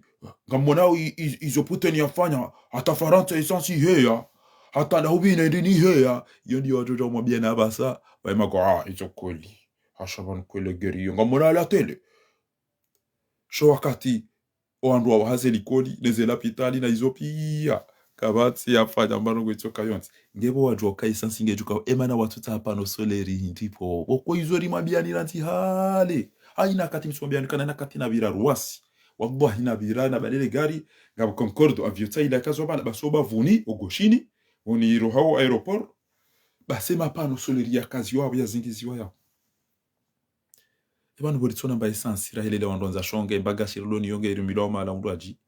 Ngamwonao i-, i-, izo Putin yafanya, hata Farantsa essence iheya, hata ndahupvi na ndini iheya. Iyo ndiyo wadjo dja umwambiya na apvasa, pvahe mako, ah, izo kweli. Hasha pvanu kweli guerre iyo. Ngamwona à la télé. Sho wakati, owandru wawo haze likoli, neze lapitali, na izo piya. Kapvatsi yafanya mbano kwetsoka yontsi. Ngapvo wadjo ka essence ngedjo ka, emana watsu tsaha panneau solaire hindri pvo. Pvoko izo rimwambiyani randzi hale. Hayina wakati msumwambiyani kana hayina wakati napvira Ruwasi. Wallahi napvira na pvale le gari, ngapvo Concorde, avion tsa ila kazo pvana, basi opvapvuni, ogoshini, pvuni iroha o aéroport, basi ema panneau solaire yakaziwa, yazingiziwa yawo. Epvanu pvo ritsona mba essence, rahelele wandru wandza shonge, mba gasi rilo ni yo nge irumilwa mahala undru adji.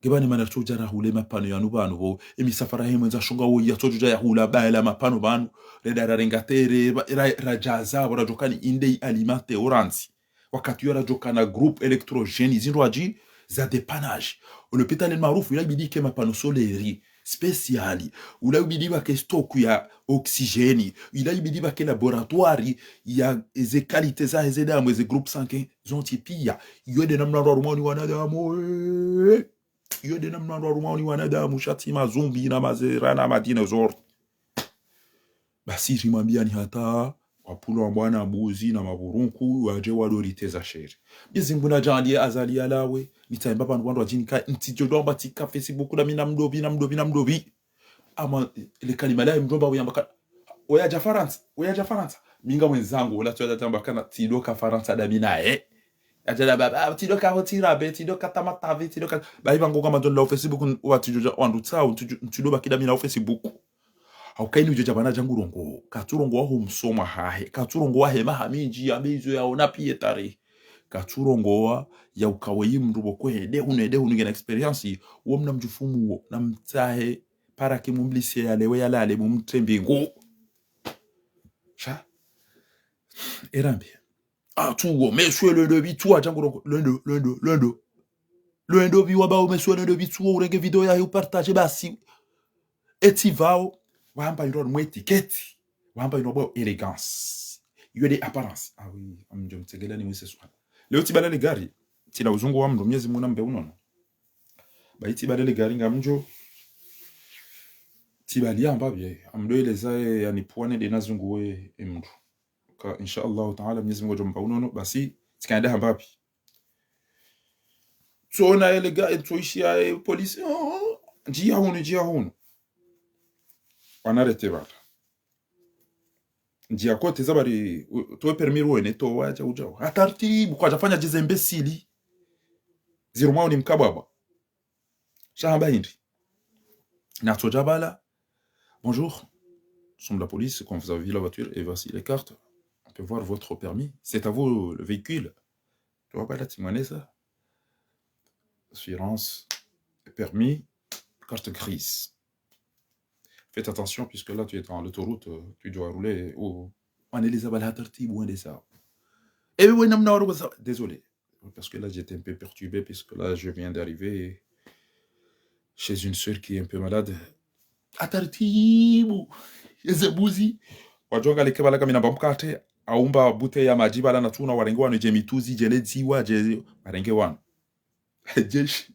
Nge pvanu emana ritsodja rahule mapanneau yanu pvanu pvo, emisafara hemwendza shonga wo yatsodja yahula baela mapanneau pvanu, renda rarenga terre, ra-, ra-, radjaza, pvo radjoka ni inde i alimenté orantsi. Wakati yo radjoka na groupe électrogène, zindru adji za dépannage. Olopitali El Maarouf, ila ibidi ike mapanneau solaire spécial. Ula ibidi pvake stock ya oxygène. Ila ibidi pvake laboratoire ya eze qualité za eze damu, eze groupe sanguin, zontsi piya. Iyo nde namna wandru warumwa ni wanadamu, eh. Iyo nde namna wandru warumwa ni wanadamu, sha tsi mazumbi na mazera na madinosaure. Basi rimwambiyani hata wapvulwa mbwana mbuzi na mapvurunku, wadje wadjo riteza shere. Mnyezi Mngu nadjaanliye Azali yalawe, nitsahe mba pvanu wandru wadjinika, ntsidjo dwamba tsika Facebook na mi na mdopvi, na mdopvi, na mdopvi. Ama, le kalima laye mdjomba uyamba ka, oya dja Farantsa, oya dja Farantsa. Mi ngamwenzangu, ola tsi wadja tamba kana, tsidoka Farantsa dami naye. Adjala baba, ah, tsidoka ho tsirabe, tsidoka tamatavi, tsidoka. Bahi pvangu kama ndjo nla o Facebook, wa tsidjo dja, wandru tsao, ntsidjo, ntsidjo baki dami na o Facebook. Hauka ini udjo dja pvana djangu rongoa. Katsurongoa ho msomo hahe. Katsurongoa he maha mindji ya mbe izo yaona piya tarehi. Katsurongoa ya uka weyi mndru pvoko hende hunu, hende hunu ngena expérience. Uwo mna mdjufumu uwo. Namtsahe para ke mumlise yalewe yalale mumtre mbingu. Sha? Erambe. Ah, tsuwo, monsieur le, le, le, tsuwo, djangu rongoa. Lwendo, lwendo, lwendo. Lwendo pvi wamba o monsieur Lwendo pvi tsuwo, urenge video yahe upartage basi. Etsi pvao, wamba indro mwe étiquette. Wamba indro bo élégance. Iyo nde apparence. Ah oui, amdjo mtsengela ni wise swana. Leo tsi pvala le gari, tsina uzungu wa mndru, Mnyezi Mngu nambe unono. Bahi tsi pvala le gari ngamdjo, tsi pvali amba pvi, amdo eleza ye, yani pvwane nde nazungu we, e mndru. Ka, insha Allahu Ta'ala, Mnyezi Mngu adjo mba unono, basi, tsika nda hamba pvi. Tsona ele ga, tsoishiya, eh, polisi, oh, ndjiya hunu, ndjiya hunu. Wanarete pvala. Ndjiya kote za bari, u-, towe permis ruwene, towa, dja udja. Ha tartibu, kwadja fanya djeze mbesili. Zirumwao ni mkabwabwa. Sha hamba hindri. Natsodja pvala. Bonjour. Nous sommes la police. Quand vous avez vu la voiture, et voici les cartes. On peut voir votre permis. C'est à vous le véhicule. Tu vois pas là, tu m'en es ça. Assurance, permis, carte grise. Faites attention puisque là, tu es dans l'autoroute, euh, tu dois rouler au, on est les abalhateurs, tu es loin de ça. Eh oui, non, non, non, ça, désolé. Parce que là, j'étais un peu perturbé, puisque là, je viens d'arriver chez une sœur qui est un peu malade. Ha tartibu, eze mbuzi. Wadjonga leke pvala kamina mba mkate, aumba bute ya madji pvala na tsuna warenge wanu, dje mitsuzi, dje ledziwa, dje, warenge wanu. Jeshi.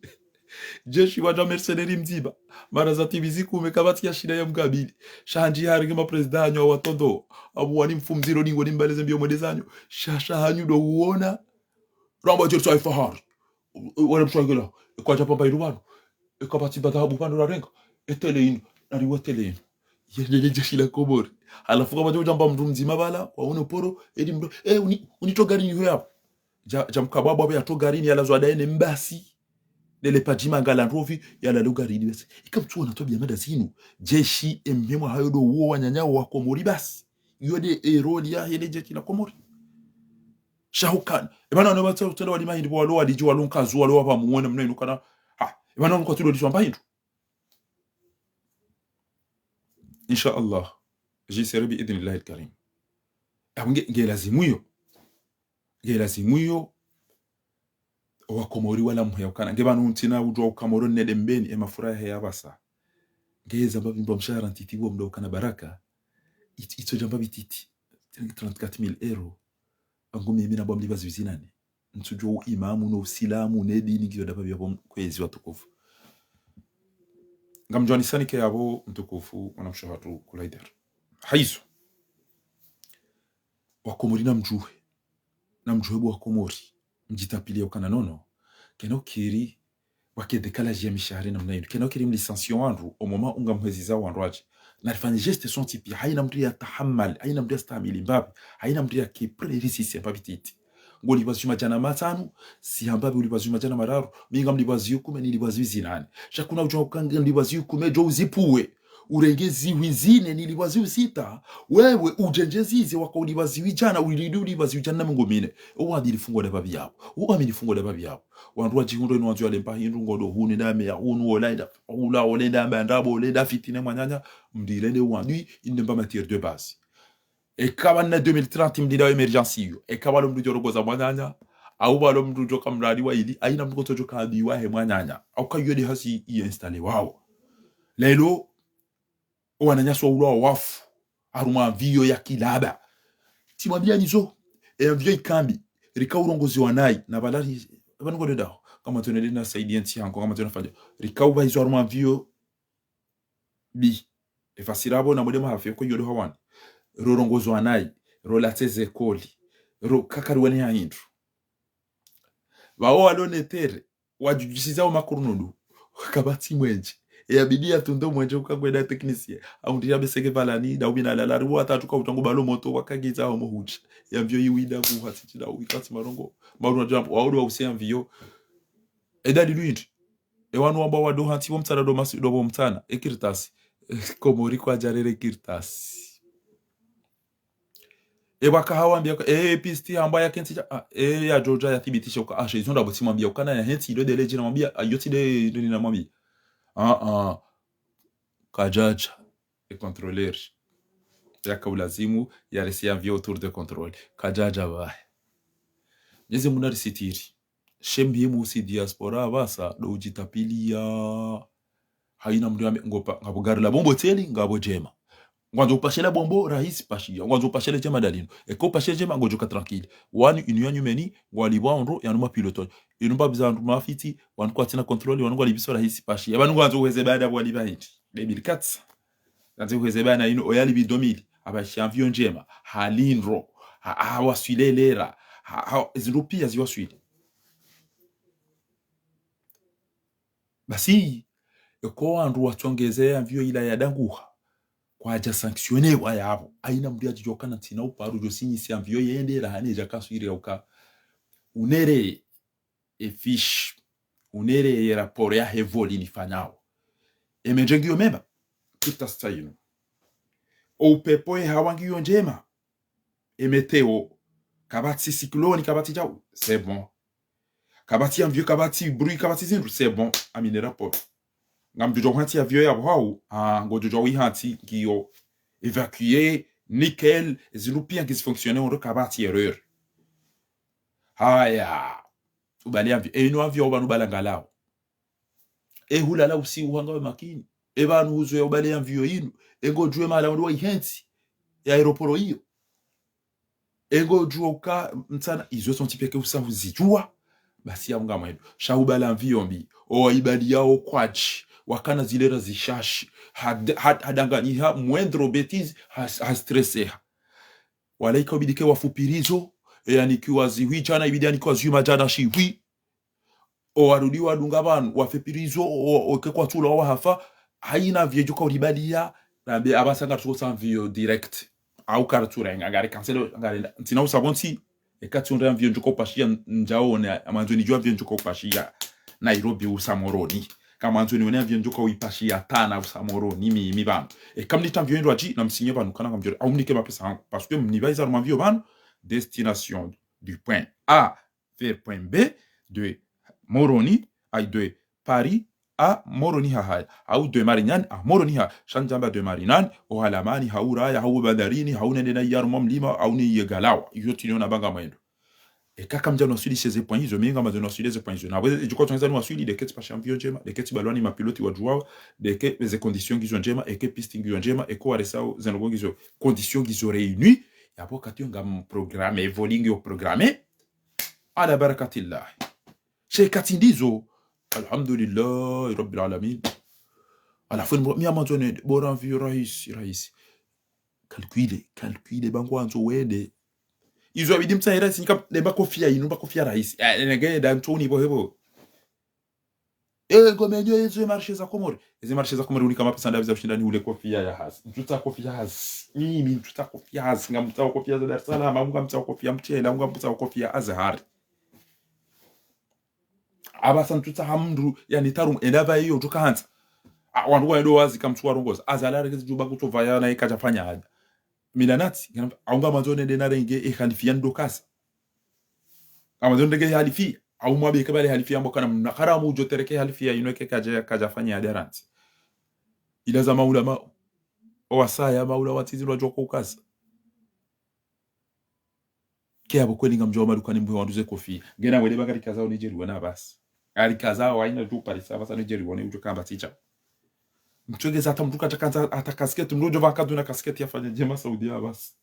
Jeshi wadja mercenaire mdzima. Mara za tibizi kume kapvatsi ya shinda ya mkabili. Sha handji harenge ma président anyu awatondo. Abu wani mfumziro dingo ni mbaleze mbio mwende zanyu. Sha, sha hanyu ndo uona. Ramba jeshi sa ifahari. Wale mswahili. Eka dja pamba iru pvanu. Eka pvatsi mba dhahabu pvanu rarenga. Etele inu. Nari wetele inu. Yelele jeshi la Komori. Halafu kapvatsi udja mba mndru mdzima pvala. Waone poro. Edi mndru. Eh, uni, unitro garini ho yapvo. Dja, dja mkabwabwa pvo yatro garini yalazwa daye ne mbasi. Lele padjima ngala ndrovi, yalale ugarini basi. Ika mtsuona twabiya mada zinu. Jeshi emhemwa hayo ndo uwo wananya wa Komori basi. Iyo nde eroli yahe le jeshi la Komori. Sha hukana. Epvanu wanu watsa utsenda wali mahindri pvo walo walidji walo nkazu walo wapva muone mna inu kana. Ha, epvanu wanu kwatsi ndo lishwa mba hindru. Insha Allah, j'y serai bi idhnillahi al-karim. Apvo nge, nge lazimu iyo. Nge lazimu iyo, owakomori wala mhea ukana. Nge pvanu ntsina udjuwa uka Moroni nende Mbeni, emafura yahe yapvasa. Nge zamba pvi mba mshahara ntiti pvo mda ukana baraka. It-, itso djamba pvi titi. Trente-quatre mille euros. Angu mimi namba mlipva zihwi zinane. Ntsudjuwa uimamu no usilamu ne dini ngiyo dapva pvi yapvo kwezi watukufu. Ngamdjuwa nisanike yapvo mtukufu, mwanamshe hatru Kulaider. Haizo. Wakomori namdjuhe. Namdjuhe bo wakomori. Mdjitapvilie ukana nono. Kena ukiri, wake décalage ya mishahara namna inu. Kena ukiri mlicencier wandru, o moment unga mhweziza wandru waje. Narifanye geste sontsi pia, haina mndru ya tahamali, haina mndru ya stahamili mbapvi, haina mndru ya ke prêt risisi mbapvi titi. Ngolipva zihwi madjana matsanu, si hamba pvi ulipva zihwi madjana mararu, mi ngamlipva zihwi kume, nilipva zihwi zinane. Sha kuna udjuwa uka ngamlipva zihwi kume, djo uzipvuwe. Urenge zihwi zine, nilipva zihwi sita, wewe udjendje zize waka ulipva zihwi djana, ulidi ulipva zihwi djana na mengo mine. Owadili fungo dapva pvi yapvo. Owa mini fungo dapva pvi yapvo. Wandru wadjihundro inu wandzo yale mba hindru ngodo hunu, nda meya hunu, ola enda, ola, ola enda mba ndrabo, ola enda fitine mwananya, mdilele wandru, inde mba matière de base. Eka pvanu deux mille trente mdila émergence iyo. Eka pvalo mndru djo rongoza mwananya, au pvalo mndru djo ka mradi wa ili, haina mndru kotso djo ka abi wahe mwananya. Au ka iyo de hazi i installé wawo. Lelo, owananyasi waulwa wafu, harumwa avion ya kilaba. Tsimwambia nizo, e avion ikambi, rika urongozi wa nayi, na pvala ri, pvanu ngode daho, kama tonele na saidi entsi hangu, kama tona fanya. Rika uba izo harumwa avion bi. Efasira pvo na mwende mahafi, ko iyo de hawani. Ro rongozi wa nayi, ro latse ze koli, ro kakari wene ha hindru. Pvawo walo netere, wadjudjisiza wo makurunundu. Kapvatsi mwenje. E yabidi ya tundo mwenje uka ngwenda technicien. Au ndira beseke pvalani, da ubina lalari, wo watatu ka utangu balo moto, wakagiza homo huja. E avion iwida kuhatsi tsi da uikatsi marongo. Mauru na jambo, waodo wa usi avion. E dali luindi. E wanu wamba wado hantsi wo mtsana do masi, do bo mtsana. E kirtasi. E Komori kwadjarere kirtasi. E waka hawambia ka, e piste hamba ya kentsi dja, ah, e ya djodja ya thibitishe uka, ah, she izo ndrabo tsimwambia uka na ya hentsi ilo dele djina mwambia, ah, iyo tsi de, de nina mwambia. Ah, ah. Kadjadja. E contrôleur. Yaka ulazimu, ya resi avion autour de contrôle. Kadjadja bae. Mnyezi Mungu narisitiri. She mhimu usi diaspora pvasa, do udjitapvilia. Haina mndru yambe, ngopa, ngapvo gari la bombo tseli, ngapvo djema. Ngwandzo upashe la bombo, rahisi pashia. Ngwandzo upashe le djema dalino. Eka upashe le djema, ngodjoka tranquille. Wanu inu ya nyumeni, ngwalipvwa ondro, yanu mapilote. Inu mbapvi za wandru mafiti, wanu kwatsina contrôle, wanu ngwalipviso rahisi pashia. Pvanu ngwandzo uheze baada ngwalipva hindri. Baby cats. Ngwandzo uheze baada inu, oyalipvi deux mille. Apvashe avion ndjema, halindro, ha, hawaswili lera, ha, ha, zindru pia ziwaswili. Basi, eka wandru watsongeze avion ila yadanguha, kwadja sanctionné wa yapvo. Haina mndru yadjidjoka na ntsina uparu djo sinyisi avion yende raha nedja kaswiri ya uka. Unere e fiche, unere ye rapport yahe vol nifanyao. E mwenje ngiyo mema, kirtasi tsayinu. O upepvo e hawa ngiyo ndjema. E météo, kapvatsi cyclone, kapvatsi djau, c'est bon. Kapvatsi avion, kapvatsi bruit, kapvatsi zindru, c'est bon. Amine rapport. Ngamdjodjo hantsi avion yapvo hau, ah, ngodjodjo wihantsi ngiyo évacué, nickel, zindru pia ngizi fonctionné, ondro kapvatsi erreur. Haya, ubali avion, e inu avion pvanu bala ngalao. E hulala usiku hanga we makini. E pvanu huzo ya ubali avion inu. E ngodjuwe mahala ondro wa ihentsi ya aéroport iyo. E ngodjuwa uka mtsana, izo zontsi pia ke usa huzidjuwa. Basi ya unga mwendo. Sha ubali avion mbi. O wa ibali yao kwadji. Wakana zilera zishashi. Had-, had-, hadanganyiha moindre bêtise, has-, hastresseha. Wala ika ubidi ke wafupvirizo. E yanikiwa zihwi djana, ibidi yanikiwa zihwi madjana shihwi. O warudi wadunga pvanu, wafupvirizo, o, o, ke kwatsula, o wahafa, haina avion djoka uribaliya, nambe apvasa ngarutsukosa avion direct. Au karitsurenga, ngari cancel, ngari, ntsina usa pvontsi, eka tsi ondre avion djoka upashia, ndjaone, amandzo nidjuwe avion djoka upashia Nairobi usa Moroni. Kamandzo nione avion djoka uipashia Tana usa Moroni, mi, mi pvanu. Eka mnita avion indro adji, namsinye pvanu, kana ngamdjore, au mnike mapesa hangu. Parce que mnipvaiza harumwa avion pvanu, destination du point A vers point B, de Moroni, ayi, de Paris a Moroni hahaya, hau de Marignane a Moroni ha, sha ndjamba de Marignane, o Halamani, hau Raya, hau Bandarini, hau nende na yaro mwa mlima, hau ne ye Galawa. Iyo tiniona banga mwendo. Eka kamdja nwaswili she ze points izo, mi ngamandzo nwaswili ze points izo. Na bwe, edjuko tsongeza nwaswili, deke tsi pasha mvio ndjema, deke tsi balwani mapiloti wadjuwao, deke ze conditions ngizo ndjema, eke piste ngiyo ndjema, eke waresao, ze ndrongoo ngizo, conditions ngizo réunies, yapvo wakati yo ngam programme, e vol ngiyo programme, ala barakatillah. She kati ndizo, alhamdulillahi rabbil alamin. Ala fweni, mi ngamandzo nende, bora mvio rahisi, rahisi. Calcule, calcule, ba ngwandzo wende. Izo yabidi mtsahe rahisi, nika lemba kofia inu, mba kofia rahisi. Eh, nenge nda ntsoni bo hebo. Eh, ngomenyo eze marché za Komori. Eze marché za Komori unika mapesa ndavi za ushinda ni ule kofia ya hazi. Ntsutsaha kofia hazi. Mimi ntsutsaha kofia hazi. Ngamtsaho kofia za Dar es Salaam, ngamtsaho kofia mtsela, ngamtsaho kofia Azhar. Apvasa ntsutsaha mndru, yani tarum, enda pva iyo, tsuka handza. A, wandru waendo wazi kamtsu warongoza. Azali arekezi djuba kutsopvaya na eka kadjafanya haja. Milanati, au ngamandzo nende narenge e halifia ndo kaza. Ngamandzo nende e halifia, au mwambe eka bale halifia mbo kana mna haramu udjo tereke halifia inu eke kadja, kadjafanya haja rantsi. Ila za maulama, o wasaya, maulama watsizilwa djoko ukaza. Ke apvo kweli ngamdjo wa madukani mbuhe wandru ze kofia. Ngena wele ba ngarikazao Nigeria wana basi. Ngarikazao haina tu Paris, apvasa Nigeria wana udjo kamba ticha. Mtswegeza hata mndru kadja kandza hata kasketi, mndru udjo pva kaduna kasketi yafanya djema Saudi ya basi.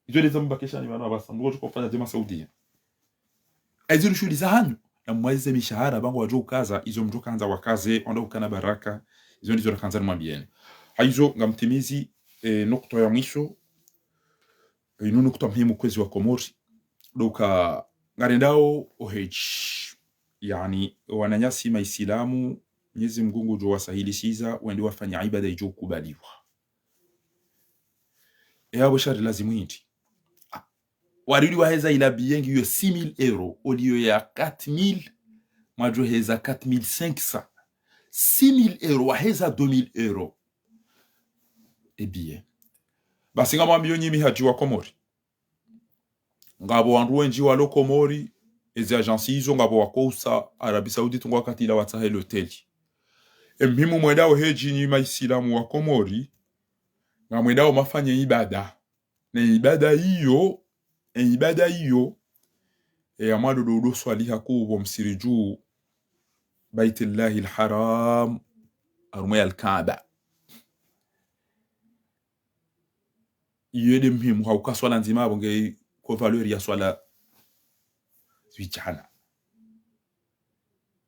Idjo leza mbakesha ni mana basi, mndru udjo kofanya djema Saudi ya. Ezo ni shuhuli za hanyu, na mwaize mishahara, ba ngwadjo ukaza, izo mdjo kandza wakaze, wandru ukana baraka, izo ndizo rakandza nimwambieni. Haizo ngamtimizi, eh, nukta ya mwiso, eh, inu nukta muhimu kwezi wa Komori, ndo uka ngarendao o heji. Yani, wananyasi maisilamu, Mwenyezi Mungu ngudjo wasahilishiza, wende wafanya ibada idjo kubaliwa. E apvo shari lazimu hindri. Warudi waheza ila billet ngiyo six mille euros, au lieu ya quatre mille, mwadjo heza quatre mille cinq cents. Six mille euros, waheza deux mille euros. E billet. Basi ngamwambiyo nyi mahujaji wa Komori. Ngapvo wandru wendji walo Komori, ezi agence izo ngapvo wakousa Arabie Saoudite ngo wakati ila watsahe loteli. E muhimu mwendao heji nyi maisilamu wa Komori, ngamwendao mafanye ibada. Ne ibada iyo, e ibada iyo, e ya mwando ndo udo swali hakuu pvo msiri dju, Baitullahil Haram, harumwa ye Alkaaba. Iyo nde muhimu, hauka swala ndzima apvo nge ko valeur ya swala zidjana.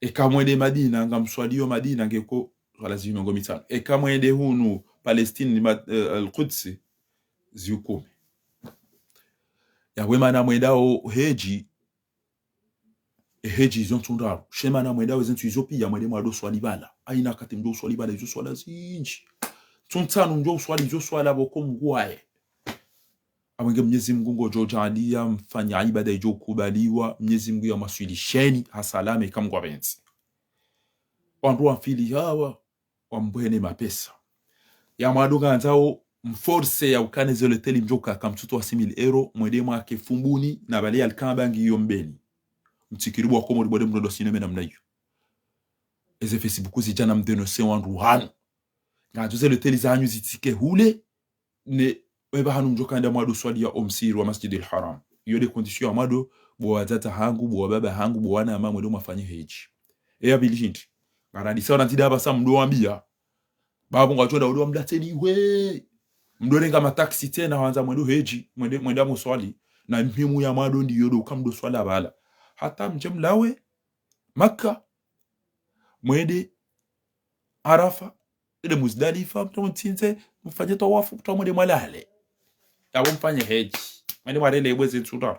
Eka mwende Madina, ngamswaliyo Madina nge ko swala zihwi mengo mitsanu. Eka mwende hunu Palestine, ma-, eh, Al-Quds, zihwi kume. Yapvo e mana mwendao heji, e heji izo ntsu ndraru. She mana mwendao eze ntsu izo piya mwende mwado swali pvala. Haina wakati mdjo uswali pvala izo swala zindji. Ntsu ntsanu mdjo uswali izo swala pvoko mngwaye. Apvo nge Mwenyezi Mungu ngudjo djaaliya mfanya ibada idjo kubaliwa, Mwenyezi Mungu ya mwaswilisheni ha salama eka Mungu apvendze. Wandru wamfili hawa, wambuhene mapesa. Ya mwando ngandzao mforce ya ukana ze loteli mdjo uka kamtsutowa six mille euros, mwende mwake Fumbuni, na pvale Alkaaba ngiyo Mbeni. Mtsikiri bo wa Komori bo nde mndru ndo sineme namna iyo. Eze Facebook zidjana mdénoncer wandru hanu. Ngandzo ze loteli za hanyu zitsike hule, ne, epva hanu mdjo kanda mwado swaliya o msiri wa Masjidil Haram. Iyo nde condition ya mwando, bo wadzadze hangu, bo wababa hangu, bo wanama mwendo mwafanye heji. E ya pvili hindri. Ngarandisa ona ndzida apvasa mdo wambiya. Ba pvo ngwadjo nda udo wamlatseni we. Mdo renga mataxi tsena hwandza mwendo heji, mwende, mwenda muswali. Na muhimu ya mwando ndiyo ndo uka mdo swala pvala. Hata mdje mlawe, Makka, mwende Arafa, ile Muzdalifa, mtso mtsindze, mfanye tawafu, mtso mwende mwalale. Yapvo mfanye heji. Mwende mwarele ebwe ze ntsu ndraru.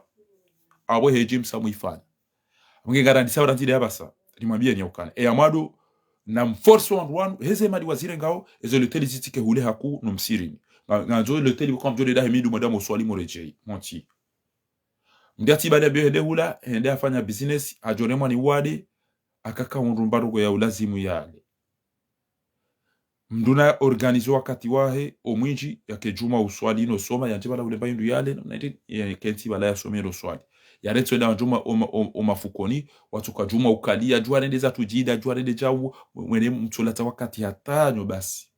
Apvo heji msa mwifanya. Mnge ngarandisa ora ndzida apvasa. Nimwambiye ni ukana. E ya mwando, na mforce wandru wanu, heze mali wazirengao, ezo loteli zitsike hule hakuu no msirini. Nga, ngandzo loteli kwa mdjo nde dahe mindru mwenda muswali muredjeyi. Monti. Mndru yatsi ibada mbiyo hende hula, hende hafanya business, hadjo remwa ni wade, hakaka undru mba ndrongoo ya ulazimu yale. Mndru na organise wakati wahe, o mwindji, yake djuma uswali no soma, yandje pvala ulemba hindru yale, no mnaiti, yake ntsi pvala yasome no swali. Yaretso enda wandjuma oma, oma, oma fukoni, watsoka djuma ukali, yadjuwa rende za tujida, yadjuwa rende djau, mwene mtsolatsa wakati hata nyo basi.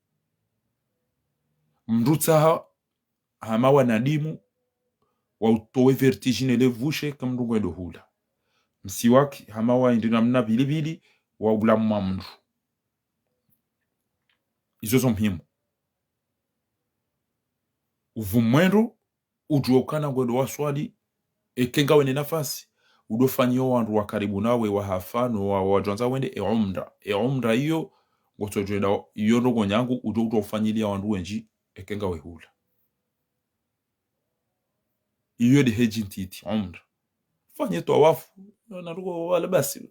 Mndru tsaha, hama wa nadimu, wa utowe vertige ne levushe, kamndru ngwendo hula. Msiwaki, hama wa indri namna pvilipvili, wa ula mwa mndru. Izo zo muhimu. Uvu mwendo, udjuwe ukana ngwendo waswali, eke ngawe ne nafasi, udofanyiya wandru wa karibu nawe, wa hafa, no wa, wadjwandza wende, e umra. E umra iyo, ngotsodjwenda, iyo ndrongo nyangu, udjo udjo ufanyilia wandru wendji, eke ngawe hula. Iyo nde hedji ntiti, umra. Fanye twawafu, na ruko wala basi.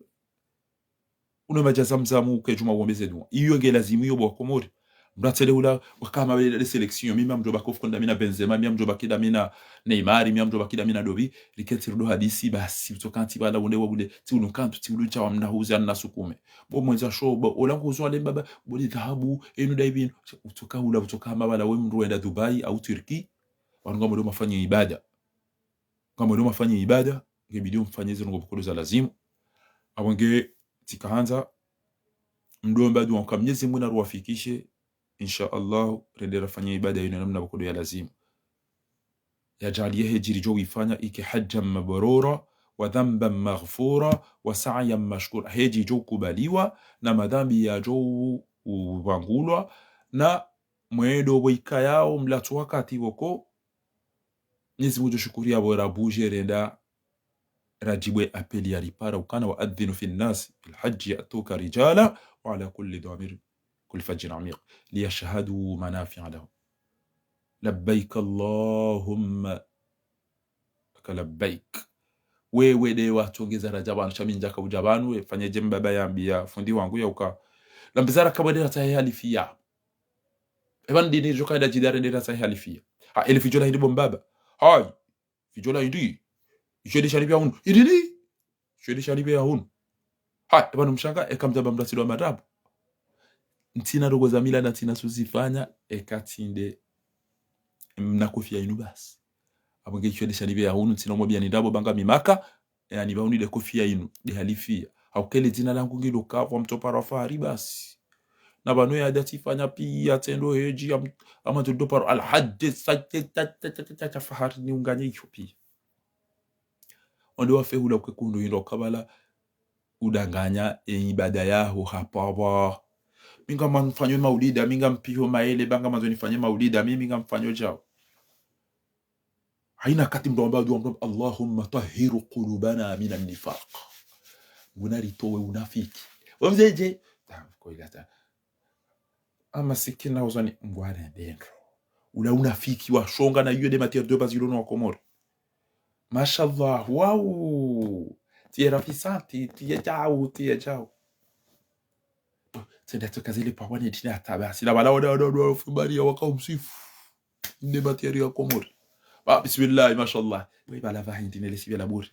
Uno madja Zamzam uke djuma uombe ze dua. Iyo nge lazimu iyo bo Wakomori. Mndru atsende hula, wakama wele de sélection. Mimi ngamdjo baki fukoni ndami na Benzema, mimi ngamdjo baki ndami na Neymar, mimi ngamdjo baki ndami na Dobi. Rikentsi rudo hadisi basi, utsoka ntsi bala unde wa ule, tsi unu kantu, tsi ulu tsawa mna huzi anna sukume. Bo mwendza sho, bo, ola nkuzo ale mbaba, bo le dhahabu, enu da ibinu. Utsoka hula, utsoka hama bala we mndru wenda Dubai, au Turquie. Wanu ngamwendo mafanye ibada. Ngamwendo mafanye ibada, ngebidi mfanye ze ndrongo pvoko ndo za lazimu. Apvo nge tsikahandza, mdomba dua uka Mnyezi Mungu naruwafikishe, insha Allah, rende rafanye ibada yinu namna pvoko ndo ya lazimu. Yadjaaliye hedji ridjo wifanya ike hajjan mabrura, wa dhanban maghfura, wa sa'yan mashkura. Hedji idjo kubaliwa, na madhambi yadjo u-, upvangulwa, na mwendo pvo ikayao mlatso wakati pvoko, Mnyezi Mungu djo shukuriya pvo rabuje renda radjibu appel ya ripara ukana وأذن في الناس بالحج يأتوك رجالا وعلى كل ضامر كل فج عميق ليشهدوا منافع لهم. لبيك اللهم لك لبيك. Wewe nde watsongeza radja pvanu, sha mi ndjaka udja pvanu, we fanye dje mbaba yambiya fundi wangu ya uka. Lambiza raka bwende ratsahe halifiya. Epvanu ndini djo kaida djida rende ratsahe halifiya. Ha, halifiya djo la hindri bo mbaba. Hayi. Fidjo la hindri. Isho nde sha nipveya hunu. Hindri. Isho nde sha nipveya hunu. Hayi, epvanu mshanga, eka mdzaba mrasi ndo wa madabu. Ntsina ndrongo za mila na ntsina suzifanya, eka tsi nde mna kofiya inu basi. Apvo nge isho nde sha nipveya hunu, ntsina umwambiya ni ndrabo banga mi Maka, yaani pvahunu nde kofiya inu, nde halifiya. Hauka le dzina langu ngilo kapvo, mtsoparwa fahari basi. Na pvanu ya datsi fanya piya, tsendo hedji, am-, ama tsoparwa Alhadji, sa-, ta-, ta-, fahari ni unganye isho piya. Onde wafe hula kwe kundu hindru kabla udanganya e ibada yaho hapvapva. Mi ngamfanyo maulida, mi ngampiho maele, ba ngamandzo nifanye maulida, mi, mi ngamfanyo djao. Haina wakati mndru amba dua mndru, اللهم طهر قلوبنا من النفاق. Nguna ritowe unafiki. Wamzeje? Ta, koila ta. Ama sikina uzani ngwana dendro. Ula unafiki wa shonga na iyo nde matière de base ilo no wa Komori. Mashallah, wawu. Tiye rafisati, tiye djau, tiye djau. Tsenda tsoka zile pawane tina tabasi. Na bala wada, wada, wada, fubari ya waka umsifu. Nde matière ya Komori. Ba, bismillah, mashallah. Bo bala pvahindri ne le sibe la bure.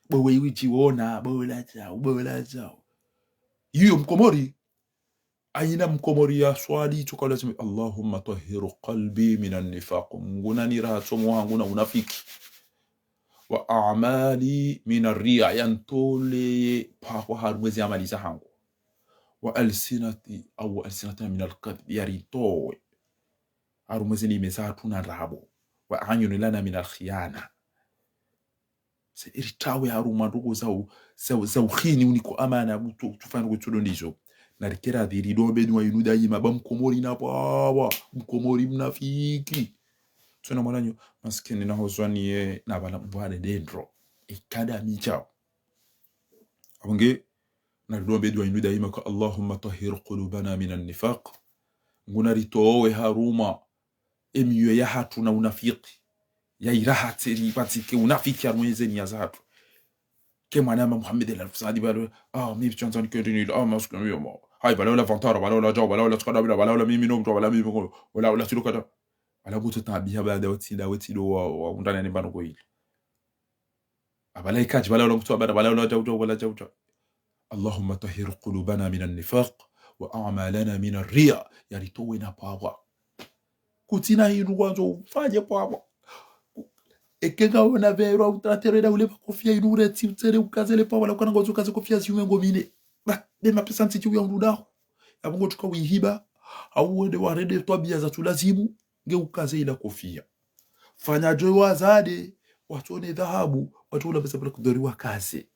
Bo we iwi djiwona, bo la djau, bo la djau. Iyo Mkomori. Haina Mkomori ya swali, tsoka lazima, اللهم طهر قلبي من النفاق. Nguna nirahatse moyo hangu na unafiki. وأعمالي من الرياء. Yantole pvapva harumwa ezi amali zahangu. وألسنتي، أو ألسنتنا من الكذب. Yaritowe harumwa ezi ndimi zahatru na ndrabo. وأعيننا من الخيانة. Se iritawe harumwa ndrongo za u-, za u-, za uhini uniko amana, bu tso-, tsufanya ndrongo tsodo ndizo. Na rikera dhiri dombe ni wa inu daima, ba Mkomori na pvapva, Mkomori mnafiki. Tsona mwananyo, masikini na hozwani ye, na bala mbwane dendro. Ikada mi djao. Apvo nge, na ridombe dua inu daima ka اللهم طهر قلوبنا من النفاق. Nguna ritowe harumwa emiyo yahatru na unafiki. Ya irahatse ripvatsike unafiki harumwa eze niya zahatru. Ke mwana ma Muhammad el Alfusadi bala, ah, mi pvtsandzani ke dini, ah, masikini yo mo. Hayi, bala ula vantara, bala ula djau, bala ula tsukada, bala ula mimi no mtu, bala mimi ko, bala ula tsilukada. Bala kutu tabiha bala da wetsi da wetsi do wa, wa undana ne mbano ko ile. Abala ikadji, bala ula kutu abala, bala ula djau djau, bala djau djau. اللهم طهر قلوبنا من النفاق وأعمالنا من الرياء. Yaritowe na pvapva. Kutsina hindru kwandzo ufanye pvapva. Eka ngaona vero, au tratero eda ule pva kofia inu uretsi, utsere ukaze le pvwa, wala ukana ngozo ukaze kofia ziume ngo mine. Ba, be mapesa ntsi tsi uya undudaho. Yapvo ngo tsuka uihiba, au wende warende twabiya za tsulazimu, nge ukaze ila kofia. Fanya djo wazade, watsone dhahabu, watsoula pesa pvira kudhori wakaze.